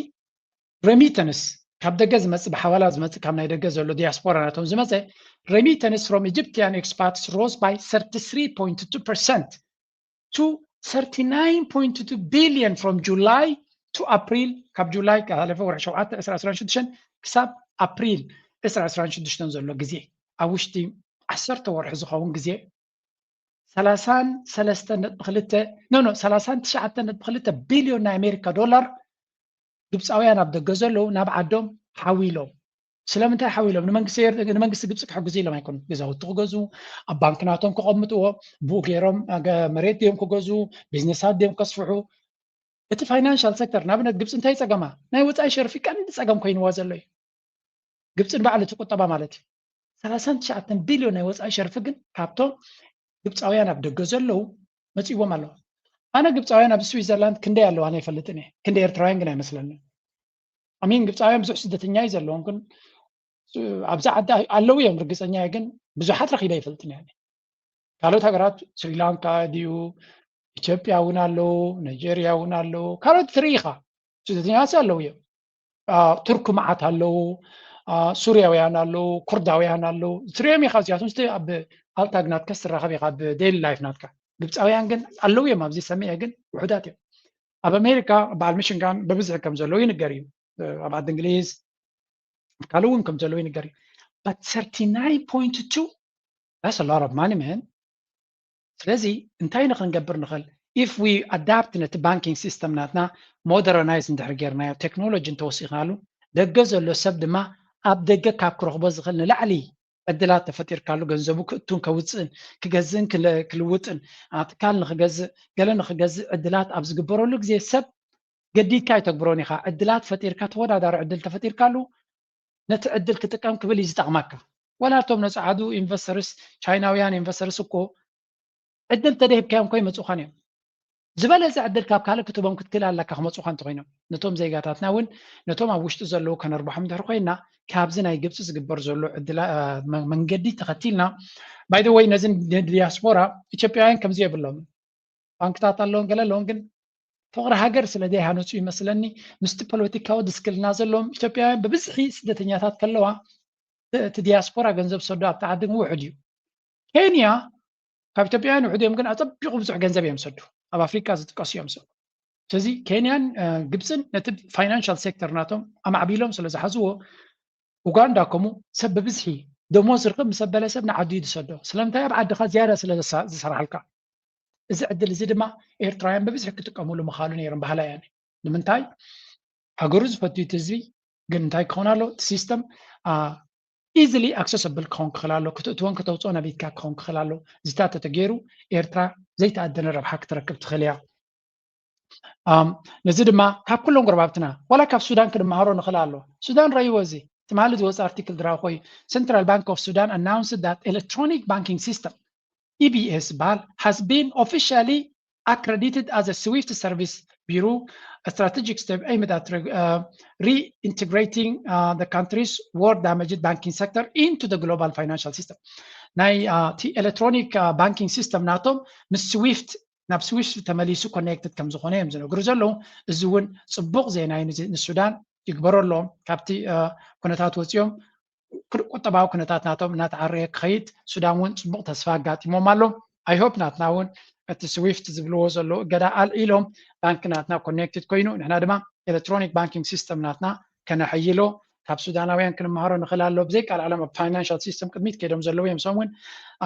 remittance ካብ ደገ ዝመፅእ ብሓዋላ ዝመፅእ ካብ ናይ ደገ ዘሎ ዲያስፖራ ናቶም ዝመፀ remittance from Egyptian expats rose by thirty-three point two percent to thirty-nine point two billion from July to April ካብ ጁላይ ዝሓለፈ ወርሒ ሸውዓተ ዕስራ ዕስራን ሽዱሽተን ክሳብ ኣፕሪል ዕስራ ዕስራን ሽዱሽተን ዘሎ ግዜ ኣብ ውሽጢ ዓሰርተ ወርሒ ዝኸውን ግዜ ሰላሳን ሰለስተ ነጥቢ ክልተ no no ሰላሳን ትሽዓተን ነጥቢ ክልተ ቢልዮን ናይ ኣሜሪካ ዶላር ግብፃውያን ኣብ ደገ ዘለዉ ናብ ዓዶም ሓዊሎም ስለምንታይ ሓዊሎም ንመንግስቲ ግብፂ ክሕግዙ ኢሎም ኣይኮኑ ገዛውቲ ክገዙ ኣብ ባንክ ናቶም ክቐምጥዎ ብኡ ገይሮም መሬት ድዮም ክገዙ ቢዝነሳት ድዮም ከስፍሑ እቲ ፋይናንሻል ሴክተር ንኣብነት ግብፂ እንታይ ፀገማ ናይ ወፃኢ ሸርፊ ቀንዲ ፀገም ኮይንዋ ዘሎ እዩ ግብፂ ንባዕሉ እቲ ቁጠባ ማለት እዩ ሰላሳን ትሽዓተን ቢልዮን ናይ ወፃኢ ሸርፊ ግን ካብቶም ግብፃውያን ኣብ ደገ ዘለዉ መፂዎም ኣለዉ ኣነ ግብፃውያን ኣብ ስዊዘርላንድ ክንደይ ኣለዉ ኣነ ይፈልጥን እየ ክንደይ ኤርትራውያን ግን ኣይመስለኒ ኣሚን ግብፃውያን ብዙሕ ስደተኛ እዩ ዘለዎም ግን ኣብዚ ዓዲ ኣለዉ እዮም ርግፀኛ እየ ግን ብዙሓት ረኪበ ይፈልጥን እየ ካልኦት ሃገራት ስሪላንካ ድዩ ኢትዮጵያ እውን ኣለዉ ናይጀርያ እውን ኣለዉ ካልኦት ትርኢ ኢኻ ስደተኛታት ኣለዉ እዮም ቱርክ መዓት ኣለዉ ሱርያውያን ኣለዉ ኩርዳውያን ኣለዉ ትሪኦም ኢኻ እዚኣቶም ስ ኣብ ኣልታግ ናትካ ስትራኸብ ኢኻ ኣብ ዴይሊ ላይፍ ናትካ ግብፃውያን ግን ኣለዉ እዮም ኣብዚ ሰሚዐ ግን ውሑዳት እዮም ኣብ ኣሜሪካ በዓል ሚሽንጋን ብብዝሒ ከም ዘለዉ ይንገር እዩ ኣብ ዓዲ እንግሊዝ ካልእ እውን ከም ዘለዉ ይንገር እዩ but thirty-nine point two that's a lot of money man ስለዚ እንታይ ንክንገብር ንኽእል if we adapt ነቲ banking system ናትና modernize እንድሕር ጌርናዮ ቴክኖሎጂ እንተወሲኽናሉ ደገ ዘሎ ሰብ ድማ ኣብ ደገ ካብ ክረኽቦ ዝኽእል ንላዕሊ ዕድላት ተፈጢርካሉ ገንዘቡ ክእቱን ከውፅእን ክገዝእን ክልውጥን ትካል ንክገዝእ ገለ ንክገዝእ ዕድላት ኣብ ዝግበረሉ ግዜ ሰብ ገዲድካ ኣይተግብሮን ኢኻ። ዕድላት ፈጢርካ፣ ተወዳዳሪ ዕድል ተፈጢርካሉ ነቲ ዕድል ክጥቀም ክብል እዩ ዝጠቕመካ። ወላ እቶም ነፃዓዱ ኢንቨስተርስ፣ ቻይናውያን ኢንቨስተርስ እኮ ዕድል ተደሂብካዮም እኮ ይመፁኻን እዮም። ዝበለፀ ዕድል ካብ ካልእ ክትቦም ክትክእል ኣለካ ክመፁኻ እንተኮይኖም። ነቶም ዜጋታትና እውን፣ ነቶም ኣብ ውሽጢ ዘለዉ ከነርብሖም እንድሕር ኮይና፣ ካብዚ ናይ ግብፂ ዝግበር ዘሎ ዕድላ-፣ አ፣ መ-፣ መንገዲ ተኸቲልና፣ ባይ ዘ ወይ ነዚ ዲያስፖራ ኢትዮጵያውያን ከምዚ የብሎም። ባንክታት ኣለውን ገለ ኣለውን፣ ግን ፍቕሪ ሃገር ስለ ዘይሃነፁ ይመስለኒ፣ ምስቲ ፖለቲካዊ ድስክልና ዘለዎም ኢትዮጵያውያን ብብዝሒ ስደተኛታት ከለዋ፣ እቲ ዲያስፖራ ገንዘብ ሰዶ ኣብቲ ዓዲ ግን ውሑድ እዩ። ኬንያ ካብ ኢትዮጵያውያን ውሑድ እዮም፣ ግን ኣጸቢቑ ብዙሕ ገንዘብ እዮም ሰዱ። ኣብ ኣፍሪቃ ዝጥቀሱ እዮም ሰዱ። ስለዚ ኬንያን፣ እ፣ ግብፅን ነቲ ፋይናንሻል ሴክተር ናቶም ኣማዕቢሎም ስለ ዝሓዝዎ፣ ኡጋንዳ ከምኡ ሰብ ብብዝሒ ደሞዝ ርክብ ምስ ኣበለ ሰብ ንዓዱ እዩ ዝሰዶ። ስለምንታይ? ኣብ ዓድኻ ዝያዳ ስለ ዘሳ-፣ ዝሰርሓልካ። እዚ ዕድል እዚ ድማ ኤርትራውያን ብብዝሒ ክጥቀሙሉ ምኻሉ ነይሮም በሃላይ እየ። ንምንታይ? ሃገሩ ዝፈትዩ እቲ ህዝቢ፣ ግን እንታይ ክኸውን ኣሎ? እቲ ሲስተም፣ አ፣ ኢዝሊ ኣክሰሰብል ክኸውን ክኽእል ኣሎ። ክትእትዎን ከተውፅኦን ኣብ ኢድካ ክኸውን ክኽእል ኣሎ። ዝታ ተተገይሩ ኤርትራ ዘይተኣደነ ረብሓ ክትረክብ ትኽእል እያ። ኣም፣ ነዚ ድማ ካብ ኩሎም ጎረባብትና፣ ዋላ ካብ ሱዳን ክንመሃሮ ንኽእል ኣሎ። ሱዳን ረእይዎ እዚ። ትማሊ ዝወፀ ኣርቲክል ድራዊ ኮይኑ፣ Central Bank of Sudan announced that electronic banking system፣ E B S ዝበሃል፣ has been officially accredited as a SWIFT service bureau, a strategic step aimed at re-, uh, reintegrating, uh, the country's war damaged banking sector into the global financial system። ናይ፣ uh፣ እቲ ኤሌክትሮኒክ፣ uh፣ ባንኪንግ ሲስተም ናቶም ምስ ስዊፍት፣ ናብ ስዊፍት ተመሊሱ ኮኔክትድ ከም ዝኾነ እዮም ዝነግሩ ዘለዉ። እዚ እውን ጽቡቕ ዜና እዩ ንዚ-፣ ንሱዳን። ይግበረሎም። ካብቲ፣ እ፣ ኩነታት ወጺኦም ኩ-፣ ቁጠባዊ ኩነታት ናቶም እናተዓረየ ክኸይድ፣ ሱዳን እውን ጽቡቕ ተስፋ ኣጋጢሞም ኣሎ። ኣይ ሆፕ ናትና እውን እቲ ስዊፍት ዝብልዎ ዘለዉ እገዳ ኣልዒሎም፣ ባንክ ናትና ኮኔክትድ ኮይኑ፣ ንሕና ድማ ኤሌክትሮኒክ ባንኪንግ ሲስተም ናትና ከነሐይሎ፣ ካብ ሱዳናውያን ክንመሃሮ ንኽእል ኣሎ። ብዘይ ካልእ ዓለም ኣብ ፋይናንሻል ሲስተም ቅድሚት ከይዶም ዘለዉ እዮም። እሶም እውን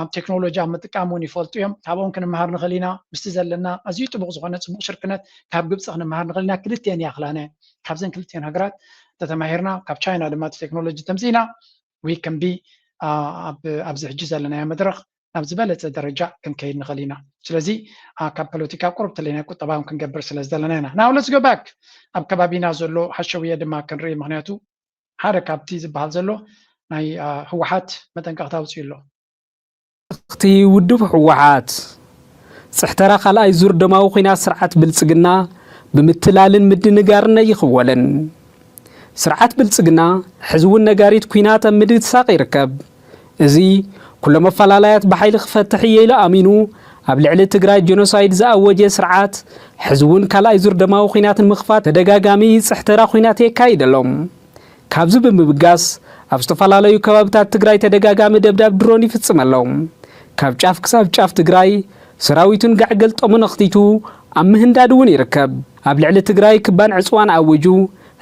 ኣብ ቴክኖሎጂ ኣብ ምጥቃም እውን ይፈልጡ እዮም። ካብኦም ክንመሃር ንኽእል ኢና። ምስቲ ዘለና ኣዝዩ ጥቡቕ ዝኾነ ጽቡቕ ሽርክነት ካብ ግብጺ ክንመሃር ንኽእል ኢና። ክልቲኤን ይኣኽላና እየን። ካብዘን ክልቲኤን ሃገራት ተተማሂርና፣ ካብ ቻይና ድማ እቲ ቴክኖሎጂ ተምጺእና፣ we can be፣ አ፣ ኣብ፣ ኣብዚ ሕጂ ዘለናዮ መድረኽ ናብ ዝበለጸ ደረጃ ክንከይድ ንኽእል ኢና። ስለዚ፣ አ፣ ካብ ፖለቲካ ቁሩብ ተለይና ቁጠባውን ክንገብር ስለ ዝደለና ኢና። Now let's go back። ኣብ ከባቢና ዘሎ ሓሸውየ ድማ ክንርኢ፣ ምኽንያቱ ሓደ ካብቲ ዝበሃል ዘሎ ናይ፣ አ፣ ህወሓት መጠንቀቕታ ኣውጺኡ ኣሎ። እቲ ውድብ ህወሓት፣ ጽሕተራ ካልኣይ ዙር ደማዊ ኲናት ስርዓት ብልጽግና ብምትላልን ምድንጋርን ኣይኽወልን። ስርዓት ብልጽግና ሕዚ እውን ነጋሪት ኲናት ኣብ ምድሳቕ ይርከብ። እዚ ኩሎም ኣፈላላያት ብሓይሊ ክፈትሕ እየ ኢሉ ኣሚኑ ኣብ ልዕሊ ትግራይ ጀኖሳይድ ዝኣወጀ ስርዓት፣ ሕዚ እውን ካልኣይ ዙር ደማዊ ኲናት ንምኽፋት ተደጋጋሚ ጽሕተራ ኲናት የካይድ ኣሎ። ካብዚ ብምብጋስ፣ ኣብ ዝተፈላለዩ ከባብታት ትግራይ ተደጋጋሚ ደብዳብ ድሮን ይፍጽም ኣሎ። ካብ ጫፍ ክሳብ ጫፍ ትግራይ ሰራዊቱን ጋዕ ገልጠሙን ኣኽቲቱ ኣብ ምህንዳድ እውን ይርከብ። ኣብ ልዕሊ ትግራይ ክባን ዕጽዋን ኣዊጁ፣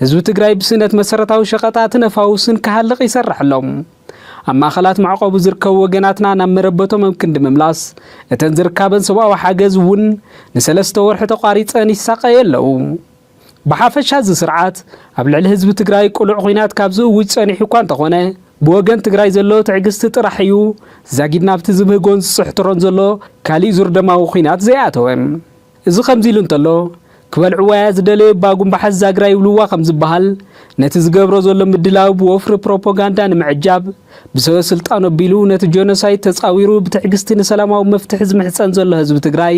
ህዝቢ ትግራይ ብስእነት መሰረታዊ ሸቐጣትን ኣፋውስን ክሃልቕ ይሰርሕ ኣሎ። ኣብ ማእኸላት መዕቆቢ ዝርከቡ ወገናትና ናብ መረበቶም ኣብ ክንዲ ምምላስ፣ እተን ዝርካበን ሰብኣዊ ሓገዝ እውን ንሰለስተ ወርሒ ተቋሪፀን ይሳቐዩ ኣለዉ። ብሓፈሻ እዚ ስርዓት ኣብ ልዕሊ ህዝቢ ትግራይ ቅሉዕ ኹናት ካብ ዝእውጅ ጸኒሑ እኳ እንተኾነ፣ ብወገን ትግራይ ዘሎ ትዕግስቲ ጥራሕ እዩ ዛጊድ ናብቲ ዝብህጎን ዝጽሕትሮን ዘሎ ካሊእ ዙር ደማዊ ኹናት ዘይኣተወ። እዚ ከምዚ ኢሉ እንተሎ፣ ክበልዕዋያ ዝደለዩ ባጉምባሓት ዛግራ ይብልዋ ከም ዝበሃል፣ ነቲ ዝገብሮ ዘሎ ምድላው ብወፍሪ ፕሮፓጋንዳ ንምዕጃብ፣ ብሰበ ስልጣን ኣቢሉ ነቲ ጀኖሳይድ ተጻዊሩ ብትዕግስቲ ንሰላማዊ መፍትሒ ዝምሕጸን ዘሎ ህዝቢ ትግራይ፣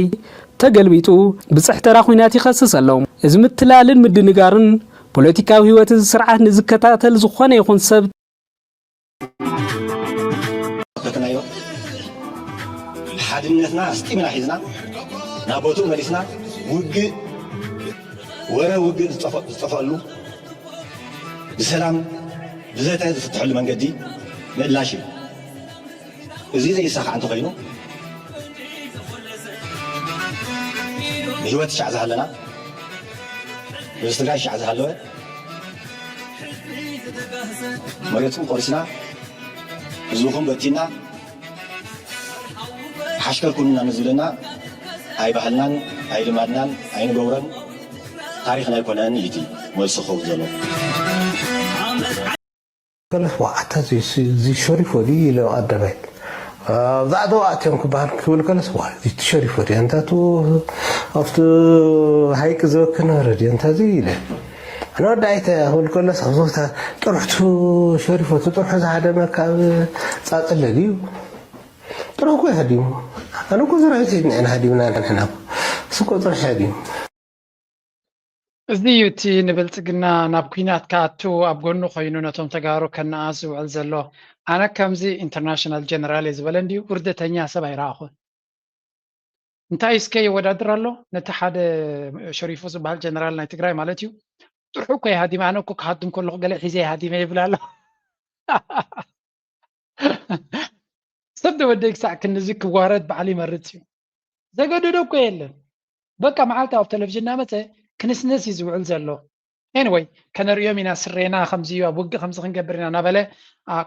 ተገልቢጡ ብጽሕተራ ኹናት ይኸስስ ኣሎ። እዚ ምትላልን ምድንጋርን ፖለቲካዊ ህይወት እዚ ስርዓት ንዝከታተል ዝኾነ ይኹን ሰብ፣ ከትናዮ ሓድነትና ኣስጢምና ሒዝና ናብ ቦትኡ መሊስና ውግእ፣ ወረ ውግእ ዝጠፈ-፣ ዝጠፈኣሉ ብሰላም ብዘተ ዝፍትሐሉ መንገዲ ምእላሽ እዩ። እዚ ዘይሳኻዕ እንተኾይኑ፣ ብህይወት ሻዕ ዝሃለና፣ ብዝትጋይ ሻዕ ዝሃለወ፣ መሬትኩም ቆሪስና፣ ህዝብኹም በቲና፣ ሓሽከር ኩኑና ንዝብለና፣ ኣይ ባህልናን ኣይ ልማድናን ኣይንገብሮን፣ ታሪኽና ኣይኮነን እዩ እቲ መልሲ ክኸውን ዘለዎ። ከለፍ ዋዓታ እዚ ሸሪፍ ወዲ ኢለ ኣደባይ ኣብዛ ዓዲ ኣትዮም ክበሃል ክብል ከለስ፣ ዋ፣ እቲ ሸሪፎ ድያ እንታቱ ኣብቲ ሃይቅ ዝበክ ነበረ ድያ እንታዚ ኢለ። ንወዳይተ ክብል ከለስ፣ ኣብዞታ ጥርሕቱ ሸሪፎ፣ እቲ ጥርሑ ዝሃደመ ካብ ጻጽለ ድዩ? ጥርሑ እኮ እዩ ሃዲሙ። ኣነ እኮ ሰራዊት ኢና ሃዲምና ንሕና እኮ። እሱ እኮ ጥርሑ ሃዲሙ። እዚ እዩ እቲ ንብልጽግና ናብ ኲናት ክኣቱ ኣብ ጎኑ ኮይኑ ነቶም ተጋሩ ከነኣእስ ዝውዕል ዘሎ። ኣነ ከምዚ ኢንተርናሽናል ጀነራል እየ ዝበለ እንድዩ ውርደተኛ ሰብ ኣይረኣኹን። እንታይ እስከ የወዳድር ኣሎ ነቲ ሓደ ሸሪፎ ዝበሃል ጀነራል ናይ ትግራይ ማለት እዩ። ጥርሑ እኮ ይሃዲም፣ ኣነ እኮ ክሃድም ከለኹ ገለ ሒዘ ይሃዲመ ይብል ኣሎ። ሰብ ተወደይ ክሳዕ ክንድዚ ክዋረድ ባዕሉ ይመርጽ እዩ። ዘገደዶ እኮ የለን። በቃ መዓልታዊ ኣብ ቴሌቪዥን እናመፀ ክንስንስ እዩ ዝውዕል ዘሎ። Anyway፣ ከነርእዮም ኢና፣ ስሬና ከምዚ እዩ፣ ኣብ ውግእ ከምዚ ክንገብር ኢና እናበለ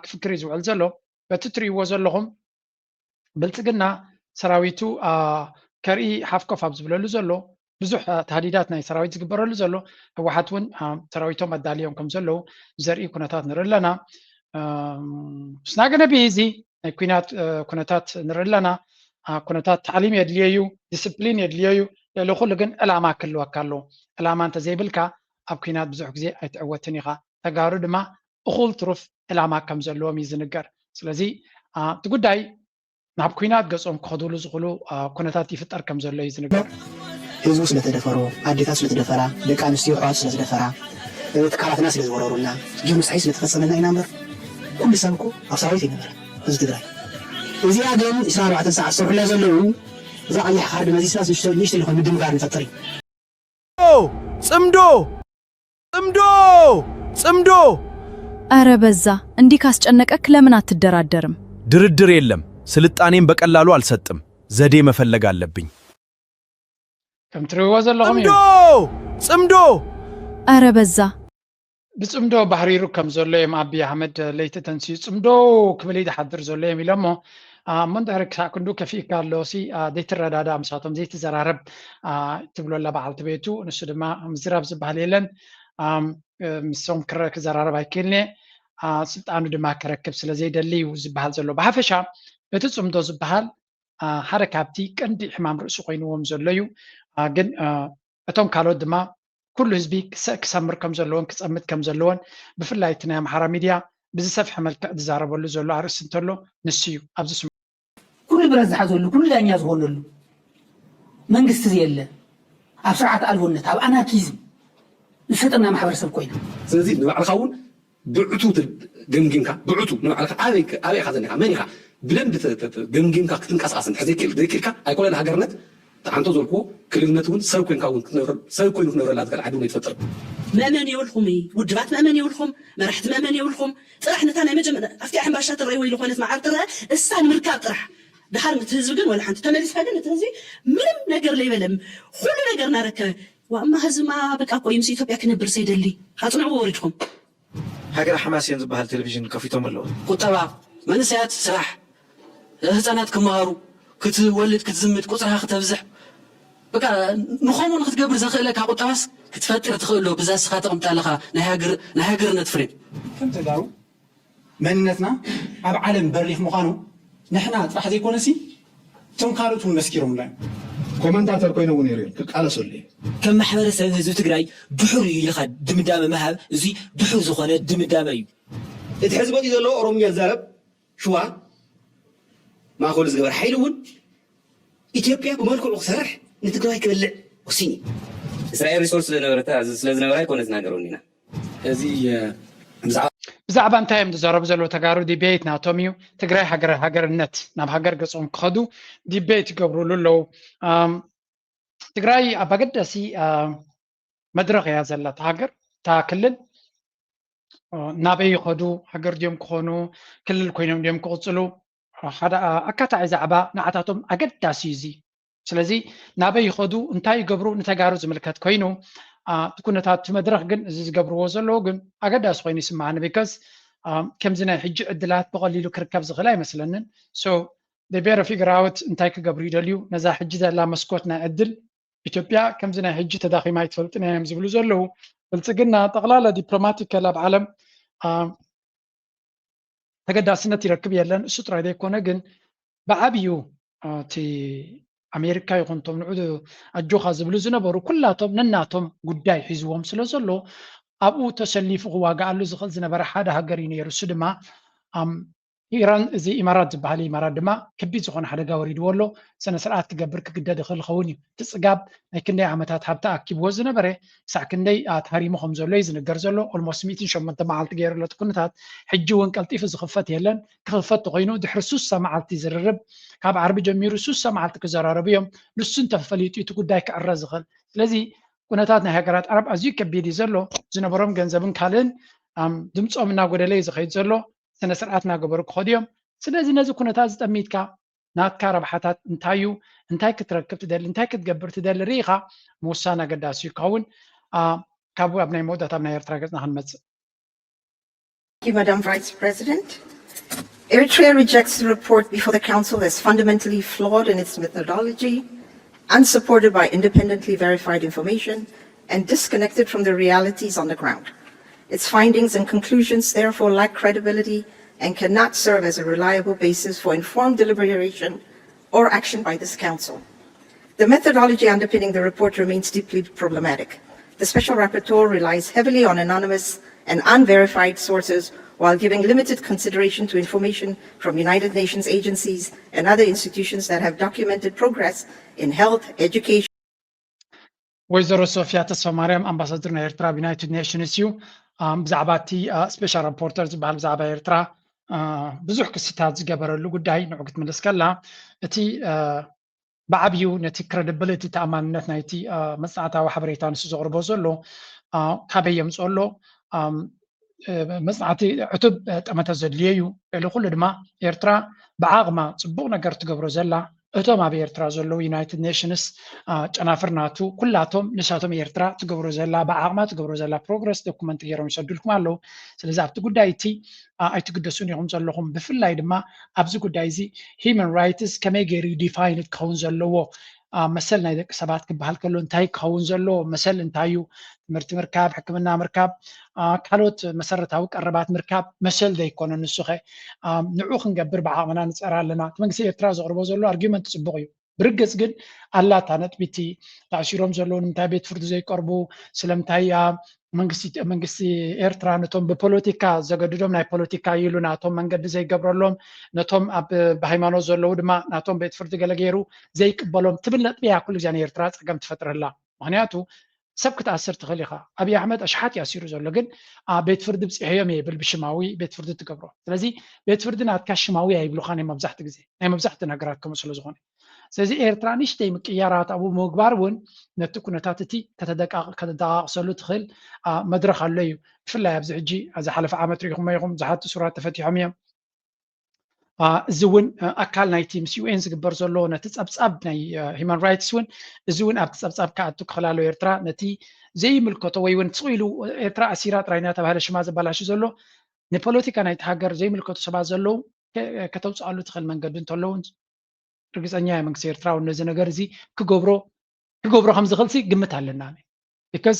ክፍክር እዩ ዝውዕል ዘሎ። በቲ ትርእይዎ ዘለኹም ብልፅግና ሰራዊቱ ከርኢ ሓፍኮፍ ኣብ ዝብለሉ ዘሎ፣ ብዙሕ ታህዲዳት ናይ ሰራዊት ዝግበረሉ ዘሎ፣ ህወሓት እውን ሰራዊቶም ኣዳልዮም ከም ዘለዉ ዘርኢ ኩነታት ንርኢ ኣለና። ስናገነቢ እዚ ናይ ኩናት ኩነታት ንርኢ ኣለና። ኩነታት ታዕሊም የድልዮ እዩ፣ ዲስፕሊን የድልዮ እዩ። ልዕሊ ኩሉ ግን ዕላማ ክህልወካ ኣለዎ። ዕላማ እንተዘይብልካ ኣብ ኩናት ብዙሕ ግዜ ኣይትዕወትን ኢኻ። ተጋሩ ድማ እኹል ትሩፍ ዕላማ ከም ዘለዎም እዩ ዝንገር። ስለዚ እቲ ጉዳይ ናብ ኩናት ገጾም ክኸድሉ ዝኽእሉ ኩነታት ይፍጠር ከም ዘሎ እዩ ዝንገር። ህዝቡ ስለተደፈሮ፣ ኣዴታት ስለተደፈራ፣ ደቂ ኣንስትዮ ኣሕዋት ስለዝደፈራ፣ ትካላትና ስለዝወረሩና፣ ጀኖሳይድ ስለተፈጸመልና ኢና እምበር ኩሉ ሰብ እኮ ኣብ ሰራዊት ኣይነበረ ህዝቢ ትግራይ። እዚኣ ግን ዕስራን ኣርባዕተን ሰዓት ዝሰርሑላ ዘለዉ እዛ ቀያሕ ካርድ መዚስና ንእሽተይ ዝኾነ ምድንጋር ንፈጥር እዩ። ጽምዶ ጽምዶ ጽምዶ ኧረ በዛ እንዲህ ካስጨነቀክ ለምን አትደራደርም? ድርድር የለም። ስልጣኔን በቀላሉ አልሰጥም። ዘዴ መፈለግ አለብኝ። ከም ትርእይዎ ዘለኹም እዩ። ጽምዶ ጽምዶ ኧረ በዛ ብጽምዶ ባህሪሩ ከም ዘሎ እዮም። ኣቢ ኣሕመድ ለይቲ ተንስዩ ጽምዶ ክብል እዩ ዝሓድር ዘሎ እዮም ኢሎሞ። እሞ እንድሕሪ ክሳዕ ክንዱ ከፊእካ ኣሎ ሲ ዘይትረዳዳ ምሳቶም ዘይትዘራረብ ትብሎ ኣላ በዓልቲ ቤቱ። ንሱ ድማ ምዝራብ ዝበሃል የለን። ምስኦም ክዘራረብ ኣይክእልን እየ፣ ስልጣኑ ድማ ክረክብ ስለ ዘይደሊ እዩ ዝበሃል ዘሎ። ብሓፈሻ እቲ ጽምዶ ዝበሃል ሓደ ካብቲ ቀንዲ ሕማም ርእሲ ኮይንዎም ዘሎ እዩ። ግን እቶም ካልኦት ድማ ኩሉ ህዝቢ ክሰምር ከም ዘለዎን ክጸምት ከም ዘለዎን ብፍላይ እቲ ናይ ኣምሓራ ሚድያ ብዝሰፍሐ መልክዕ ዝዛረበሉ ዘሎ ኣርእስቲ እንተሎ ንሱ እዩ። ኣብዚ ስምዑ። ኩሉ ብረት ዝሓዘሉ፣ ኩሉ ዳኛ ዝኾነሉ መንግስቲ ዘየለ፣ ኣብ ስርዓት ኣልቦነት፣ ኣብ ኣናርኪዝም ዝሰጠና ማሕበረሰብ ኮይና። ስለዚ ንባዕልኻ እውን ብዕቱ ገምጊምካ፣ ብዕቱ ንባዕልኻ ኣበይ ኣበይ ኢኻ ዘለኻ፣ መን ኢኻ ብደንቢ ገምጊምካ ክትንቀሳቐስ እንድሕር ዘይክኢልካ ኣይኮነን ሃገርነት። ተዓንቶ ዘልኩዎ ክልልነት እውን ሰብ ኮይንካ እውን ክትነብረሉ ሰብ ኮይኑ ክነብረላ ዝኽእል ዓዲ እውን ኣይትፈጥርን። መእመን የብልኹም፣ ውድባት መእመን የብልኹም፣ መራሕቲ መእመን የብልኹም። ጥራሕ ነታ ናይ መጀመርያ ኣብቲ ሕምባሻ ትረአ ወይ ዝኾነት መዓር ትረአ እሳ ንምርካብ ጥራሕ። ድሓር እቲ ህዝቢ ግን ወላ ሓንቲ ተመሊስካ ግን እቲ ህዝቢ ምንም ነገር ለይበለ ኩሉ ነገር እናረከበ ዋእማ ህዝብማ በቃ እኮ እዩ ምስ ኢትዮጵያ ክነብር ዘይደሊ ኣፅንዕዎ ወሪድኩም። ሃገረ ሓማሴን ዝበሃል ቴሌቪዥን ከፊቶም ኣለዉ። ቁጠባ፣ መንእሰያት ስራሕ፣ ህፃናት ክመሃሩ፣ ክትወልድ ክትዝምድ፣ ቁፅርኻ ክተብዝሕ፣ በቃ ንኸምኡ ንክትገብር ዘኽእለካ ቁጠባስ ክትፈጥር ትኽእል ዶ? ብዛ እስኻ ተቐምጣ ኣለኻ ናይ ሃገርነት ፍሬም። ከም ተጋሩ መንነትና ኣብ ዓለም በሪኽ ምዃኑ ንሕና ጥራሕ ዘይኮነሲ እቶም ካልኦት እውን መስኪሮምላ እዮም። ኮመንታተር ኮይነ እውን ነይረ ክቃለሰሉ እየ። ከም ማሕበረሰብ ህዝቢ ትግራይ ድሑር እዩ ኢልኻ ድምዳመ ምሃብ እዙይ ድሑር ዝኾነ ድምዳመ እዩ። እቲ ሕዚ መፂኡ ዘሎ ኦሮምኛ ዝዛረብ ሽዋ ማእኸሉ ዝገበረ ሓይሊ እውን ኢትዮጵያ ብመልክዑ ክሰርሕ ንትግራዋይ ክበልዕ ወሲኑ እዩ። እስራኤል ሪሶርስ ስለነበረታ ስለዝነበራ ኣይኮነትን ሃገር ወኒና። እዚ ብዛዕባ እንታይ እዮም ዝዛረቡ ዘለዉ ተጋሩ ዲቤት ናቶም እዩ። ትግራይ ሃገር ሃገርነት ናብ ሃገር ገጾም ክኸዱ ዲቤት ይገብሩሉ ኣለዉ። ትግራይ ኣብ ኣገዳሲ መድረኽ እያ ዘላ እታ ሃገር እታ ክልል ናበይ ይኸዱ ሃገር ድዮም ክኾኑ ክልል ኮይኖም ድዮም ክቕፅሉ ሓደ ኣካታዒ ዛዕባ ንዓታቶም ኣገዳሲ እዩ እዚ። ስለዚ ናበይ ይኸዱ እንታይ ይገብሩ ንተጋሩ ዝምልከት ኮይኑ እቲ ኩነታት እቲ መድረኽ ግን እዚ ዝገብርዎ ዘለዉ ግን ኣገዳሲ ኮይኑ ይስምዓኒ። ቢካዝ ከምዚ ናይ ሕጂ ዕድላት ብቐሊሉ ክርከብ ዝኽእል ኣይመስለንን። So they better figure out እንታይ ክገብሩ ይደልዩ ነዛ ሕጂ ዘላ መስኮት ናይ ዕድል ኢትዮጵያ ከምዚ ናይ ሕጂ ተዳኺማ ኣይትፈልጥን እያ እዮም ዝብሉ ዘለዉ። ብልፅግና ጠቕላላ ዲፕሎማቲካል ኣብ ዓለም ተገዳስነት ይረክብ የለን። እሱ ጥራይ ዘይኮነ ግን ብዓብዩ እቲ ኣሜሪካ ይኹን እቶም ንዑ ኣጆኻ ዝብሉ ዝነበሩ ኩላቶም ነናቶም ጉዳይ ሒዝዎም ስለ ዘሎ ኣብኡ ተሰሊፉ ክዋጋኣሉ ዝኽእል ዝነበረ ሓደ ሃገር እዩ ነይሩ። እሱ ድማ ኢራን፣ እዚ ኢማራት ዝበሃል ኢማራት ድማ ከቢድ ዝኾነ ሓደጋ ወሪድዎ ኣሎ። ስነ ስርዓት ክገብር ክግደድ ይኽእል ይኸውን እዩ። እቲ ፅጋብ ናይ ክንደይ ዓመታት ሃብቲ ኣኪብዎ ዝነበረ ክሳዕ ክንደይ ተሃሪሙ ከም ዘሎ እዩ ዝንገር ዘሎ። ኦልሞስት ሚእትን ሸሞንተ መዓልቲ ገይሩ ኣሎ እቲ ኩነታት። ሕጂ እውን ቀልጢፉ ዝኽፈት የለን። ክኽፈት ተኮይኑ ድሕሪ ሱሳ መዓልቲ ዝርርብ፣ ካብ ዓርቢ ጀሚሩ ሱሳ መዓልቲ ክዘራረቡ እዮም። ንሱ እንተፈሊጡ እቲ ጉዳይ ክዕረ ዝኽእል። ስለዚ ኩነታት ናይ ሃገራት ዓረብ ኣዝዩ ከቢድ እዩ ዘሎ። ዝነበሮም ገንዘብን ካልእን ድምፆም እናጎደለ እዩ ዝኸይድ ዘሎ። ስነ ስርዓት እናገበሩ ክኸዱ እዮም። ስለዚ ነዚ ኩነታት ዝጠሚትካ ናትካ ረብሓታት እንታይ እዩ፣ እንታይ ክትረክብ ትደሊ፣ እንታይ ክትገብር ትደሊ ርኢኻ ምውሳን ኣገዳሲ ይኸውን። ካብኡ ኣብ ናይ መወዳእታ ኣብ ናይ ኤርትራ ገጽና ክንመጽእ። Thank you, Madam Vice President. Eritrea rejects the report before the Council as fundamentally flawed in its methodology, unsupported by independently verified information, and disconnected from the realities on the ground. Its findings and conclusions therefore lack credibility and cannot serve as a reliable basis for informed deliberation or action by this Council. The methodology underpinning the report remains deeply problematic. The Special Rapporteur relies heavily on anonymous and unverified sources while giving limited consideration to information from United Nations agencies and other institutions that have documented progress in health, education, ወይዘሮ ሶፊያ ተስፋማርያም ኣምባሳደር ናይ ኤርትራ ኣብ ዩናይትድ ኔሽንስ እዩ። ብዛዕባ እቲ ስፔሻል ራፖርተር ዝበሃል ብዛዕባ ኤርትራ ብዙሕ ክስታት ዝገበረሉ ጉዳይ ንዑ ክትምልስ ከላ እቲ ብዓብዩ ነቲ ክረዲብሊቲ ተኣማንነት ናይቲ መጽናዕታዊ ሓበሬታ ንሱ ዘቕርቦ ዘሎ ካበይ የምፅኦ ኣሎ መጽናዕቲ ዕቱብ ጠመተ ዘድልዮ እዩ። ልዕሊ ኩሉ ድማ ኤርትራ ብዓቕማ ፅቡቕ ነገር ትገብሮ ዘላ እቶም ኣብ ኤርትራ ዘለዉ ዩናይትድ ኔሽንስ ጨናፍር ናቱ ኩላቶም ንሳቶም ኤርትራ ትገብሮ ዘላ ብዓቕማ ትገብሮ ዘላ ፕሮግረስ ዶኩመንት ገይሮም ይሰዱልኩም ኣለዉ። ስለዚ ኣብቲ ጉዳይ እቲ ኣይትግደሱን ኢኹም ዘለኹም። ብፍላይ ድማ ኣብዚ ጉዳይ እዚ ሂማን ራይትስ ከመይ ገይሩ ዲፋይንድ ክኸውን ዘለዎ መሰል ናይ ደቂ ሰባት ክበሃል ከሎ እንታይ ክኸውን ዘለዎ መሰል እንታይ እዩ? ትምህርቲ ምርካብ፣ ሕክምና ምርካብ፣ ካልኦት መሰረታዊ ቀረባት ምርካብ መሰል ዘይኮነ ንሱኸ ንዑ ክንገብር ብዓቕምና ንፀር ኣለና። እቲ መንግስቲ ኤርትራ ዘቕርቦ ዘሎ ኣርጊመንት ፅቡቕ እዩ። ብርግፅ ግን ኣላታ ነጥቢቲ ተኣሲሮም ዘለዉ ንምንታይ ቤት ፍርዲ ዘይቀርቡ ስለምንታይ መንግስቲ መንግስቲ ኤርትራ ነቶም ብፖለቲካ ዘገድዶም ናይ ፖለቲካ ኢሉ ናቶም መንገዲ ዘይገብረሎም ነቶም ኣብ ብሃይማኖት ዘለዉ ድማ ናቶም ቤት ፍርዲ ገለ ገይሩ ዘይቅበሎም ትብል ነጥቢ እያ ኩሉ ግዜ ንኤርትራ ፀገም ትፈጥረላ። ምክንያቱ ሰብ ክትኣስር ትኽእል ኢኻ። ኣብይ ኣሕመድ ኣሽሓት እዩ ኣሲሩ ዘሎ ግን ቤት ፍርዲ ብፂሐዮም እየ ይብል ብሽማዊ ቤት ፍርዲ ትገብሮ። ስለዚ ቤት ፍርዲ ናትካ ሽማዊ ኣይብሉኻን እዮም መብዛሕቲ ግዜ ናይ መብዛሕቲ ነገራት ከምኡ ስለ ዝኾነ ስለዚ ኤርትራ ንሽተይ ምቅያራት ኣብኡ ምግባር እውን ነቲ ኩነታት እቲ ከተደቃቕ- ከተደቃቕሰሉ ትኽእል ኣ፣ መድረኽ ኣሎ እዩ። ብፍላይ ኣብዚ ሕጂ ኣብ ዝሓለፈ ዓመት ርኢኹሞ ኢኹም ብዙሓት እሱራት ተፈቲሖም እዮም። ኣ፣ እዚ እውን እ፣ ኣካል ናይቲ ምስ ዩኤን ዝግበር ዘሎ ነቲ ጸብጻብ ናይ ሂማን ራይትስ እውን እዚ እውን ኣብቲ ጸብጻብ ክኣቱ ክኽእል ኣለዎ። ኤርትራ ነቲ ዘይምልከቶ ወይ እውን ስቕ ኢሉ ኤርትራ ኣሲራ ጥራይ እናተባህለ ሽማ ዘበላሹ ዘሎ ንፖለቲካ ናይቲ ሃገር ዘይምልከቱ ሰባት ዘለዉ ከ- ከተውፅኣሉ ትኽእል መንገዲ እንተለውን ርግፀኛ እየ መንግስቲ ኤርትራ እውን ነዚ ነገር እዚ ክገብሮ ክገብሮ ከም ዝኽእል ሲ ግምት ኣለና። ቢካዝ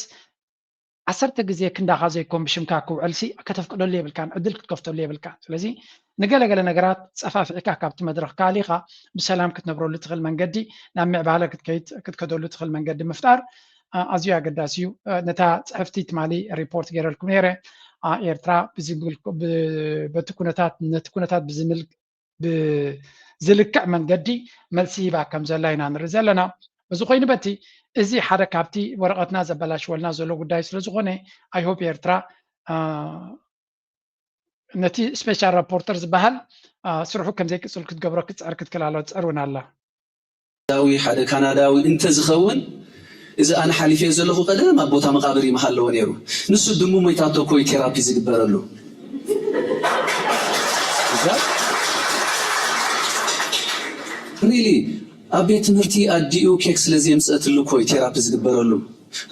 ዓሰርተ ግዜ ክንዳኻ ዘይኮን ብሽምካ ክውዕል ሲ ከተፍቅደሉ የብልካን፣ ዕድል ክትከፍተሉ የብልካን። ስለዚ ንገለገለ ነገራት ፀፋፊዕካ ካብቲ መድረኽ ካሊኻ ብሰላም ክትነብረሉ ትኽእል መንገዲ ናብ ምዕባለ ክትከይድ ክትከደሉ ትኽእል መንገዲ ምፍጣር ኣ- ኣዝዩ ኣገዳሲ እዩ። እ፣ ነታ ፅሕፍቲ ትማሊ ሪፖርት ገይረልኩም ነይረ። ኣ፣ ኤርትራ ብዝምልክ- ብ- በቲ ኩነታት ነቲ ኩነታት ብዝምልክ ብዝልክዕ መንገዲ መልሲ ሂባ ከም ዘላ ኢና ንርኢ ዘለና። እዚ ኮይኑ በቲ እዚ ሓደ ካብቲ ወረቐትና ዘበላሽወልና ዘሎ ጉዳይ ስለ ዝኾነ ኣይሆፕ ኤርትራ አ፣ ነቲ ስፔሻል ራፖርተር ዝበሃል አ፣ ስርሑ ከም ዘይቅፅል ክትገብሮ ክትፅዕር ክትክእል ኣለዋ ትፅዕር እውን ኣላ። ዳዊ ሓደ ካናዳዊ እንተዝኸውን እዚ ኣነ ሓሊፈዮ ዘለኹ ቀደም ኣብ ቦታ መቓብር ይምሃለዎ ነይሩ። ንሱ ድሙ ሞይታቶ እኮ እዩ ቴራፒ ዝግበረሉ። ሪሊ ኣብ ቤት ትምህርቲ ኣዲኡ ኬክ ስለ ዘየምፀእትሉ እኮ እዩ ቴራፒ ዝግበረሉ።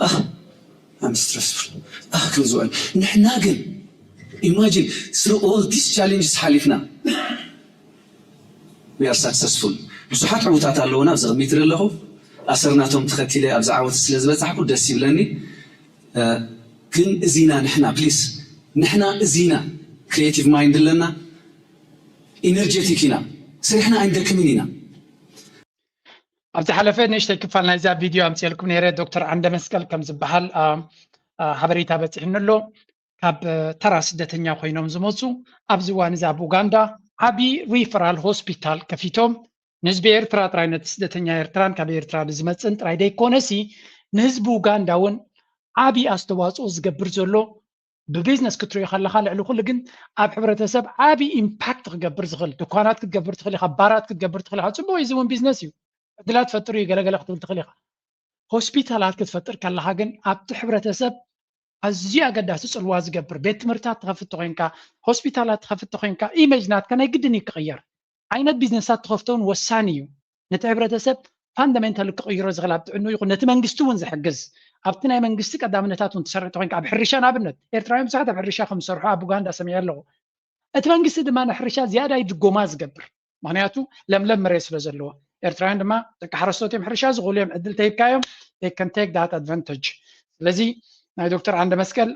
ኣህ ኣም ስትረስፉል ኣህ ከም ዝበሉ ንሕና ግን ኢማጂን ስሩ ኦል ዲስ ቻሌንጅስ ሓሊፍና we are successful ብዙሓት ዕውታት ኣለውና ኣብዚ ቅድሚት ኣለኹ ኣሰርናቶም ተኸቲለ ኣብዚ ዓወት ስለ ዝበፃሕኩ ደስ ይብለኒ ግን እዚና ንሕና ፕሊስ ንሕና እዚና ክሪኤቲቭ ማይንድ ኣለና ኢነርጀቲክ ኢና ስርሕና ኣይንደክምን ኢና። ኣብ ዝሓለፈ ንእሽተይ ክፋል ናይዛ ቪድዮ ኣምፅኤልኩም ነይረ። ዶክተር ዓንደ መስቀል ከም ዝበሃል ሓበሬታ በፂሕኒ ኣሎ። ካብ ተራ ስደተኛ ኮይኖም ዝመፁ ኣብዚ እዋን እዚ ኣብ ኡጋንዳ ዓብዪ ሪፈራል ሆስፒታል ከፊቶም ንህዝቢ ኤርትራ ጥራይ፣ ነቲ ስደተኛ ኤርትራን ካብ ኤርትራ ንዝመፅን ጥራይ ደይኮነሲ ንህዝቢ ኡጋንዳ እውን ዓብዪ ኣስተዋፅኦ ዝገብር ዘሎ ብቢዝነስ ክትሪኦ ከለካ ልዕሊ ኩሉ ግን ኣብ ሕብረተሰብ ዓብዪ ኢምፓክት ክገብር ዝኽእል ድኳናት ክትገብር ትኽእል ኢካ፣ ባራት ክትገብር ትኽእል ኢካ። ፅቡቅ እዩ፣ እዚ እውን ቢዝነስ እዩ፣ ዕድላት ፈጥሩ እዩ፣ ገለገለ ክትብል ትኽእል ኢካ። ሆስፒታላት ክትፈጥር ከለካ ግን ኣብቲ ሕብረተሰብ ኣዝዩ ኣገዳሲ ፅልዋ ዝገብር ቤት ትምህርታት ትኸፍት ተኮይንካ፣ ሆስፒታላት ትኸፍት ተኮይንካ ኢሜጅ ናትካ ናይ ግድን እዩ ክቕየር። ዓይነት ቢዝነሳት ትኸፍቶ እውን ወሳኒ እዩ። ነቲ ሕብረተሰብ ፋንዳሜንታል ክቕይሮ ዝኽእል ኣብ ጥዕኑ ይኹን ነቲ መንግስቲ እውን ዝሕግዝ ኣብቲ ናይ መንግስቲ ቀዳምነታት እውን ትሰርሕ ተኮይንካ ኣብ ሕርሻ ንኣብነት ኤርትራውያን ብዙሓት ኣብ ሕርሻ ከም ዝሰርሑ ኣብ ኡጋንዳ ሰሚዐ ኣለኹ። እቲ መንግስቲ ድማ ንሕርሻ ዝያዳይ ድጎማ ዝገብር ምክንያቱ ለምለም መሬት ስለ ዘለዎ ኤርትራውያን ድማ ደቂ ሓረስቶት እዮም ሕርሻ ዝኽእሉ እዮም ዕድል ተሂብካዮም they can take that advantage። ስለዚ ናይ ዶክተር ዓንደ መስቀል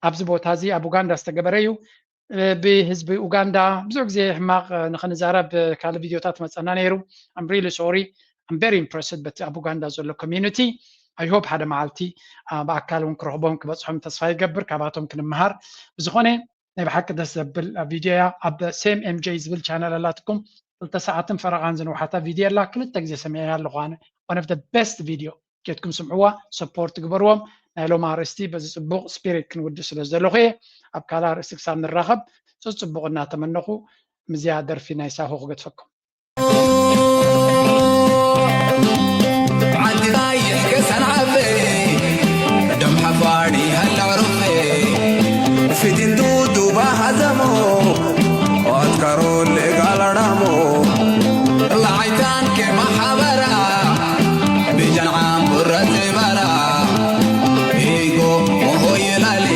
ኣብዚ ቦታ እዚ ኣብ ኡጋንዳ ዝተገበረ እዩ። ብህዝቢ ኡጋንዳ ብዙሕ ግዜ ሕማቕ ንክንዛረብ ካልእ ቪድዮታት መፀና ነይሩ። I'm really sorry, I'm very impressed በቲ ኣብ ኡጋንዳ ዘሎ ኮሚዩኒቲ። I hope ሓደ መዓልቲ ብኣካል እውን ክረኽቦም ክበፅሖም ተስፋ ይገብር፣ ካባቶም ክንምሃር። ብዝኾነ ናይ ብሓቂ ደስ ዘብል ቪድዮ እያ። ኣብ ሴም ኤምጄ ዝብል ቻነል ኣላትኩም ክልተ ሰዓትን ፈረቓን ዝንውሓታ ቪድዮ ኣላ። ክልተ ግዜ ሰሚዐያ ኣለኹ ኣነ። One of the best video። ኬድኩም ስምዕዋ፣ ሰፖርት ግበርዎም። ናይ ሎም ኣርእስቲ በዚ ፅቡቕ ስፒሪት ክንውድእ ስለ ዘለኹ እየ። ኣብ ካልእ ኣርእስቲ ክሳብ ንራኸብ ፅፅቡቕ እናተመነኹ ምዚያ ደርፊ ናይ ሳሆ ክገድፈኩም። ዓዲ ራይሕ ከሰን ዓበይ ደም ሓፋሪ ሃላሮፌ ፊቲንቱ ዱባ ሃዘሞ ኣትካሮ ልእጋላዳሞ ላዓይታን ከማሓበራ ብጃንዓም ብረት በራ ኢጎ ሞሆ የላሊ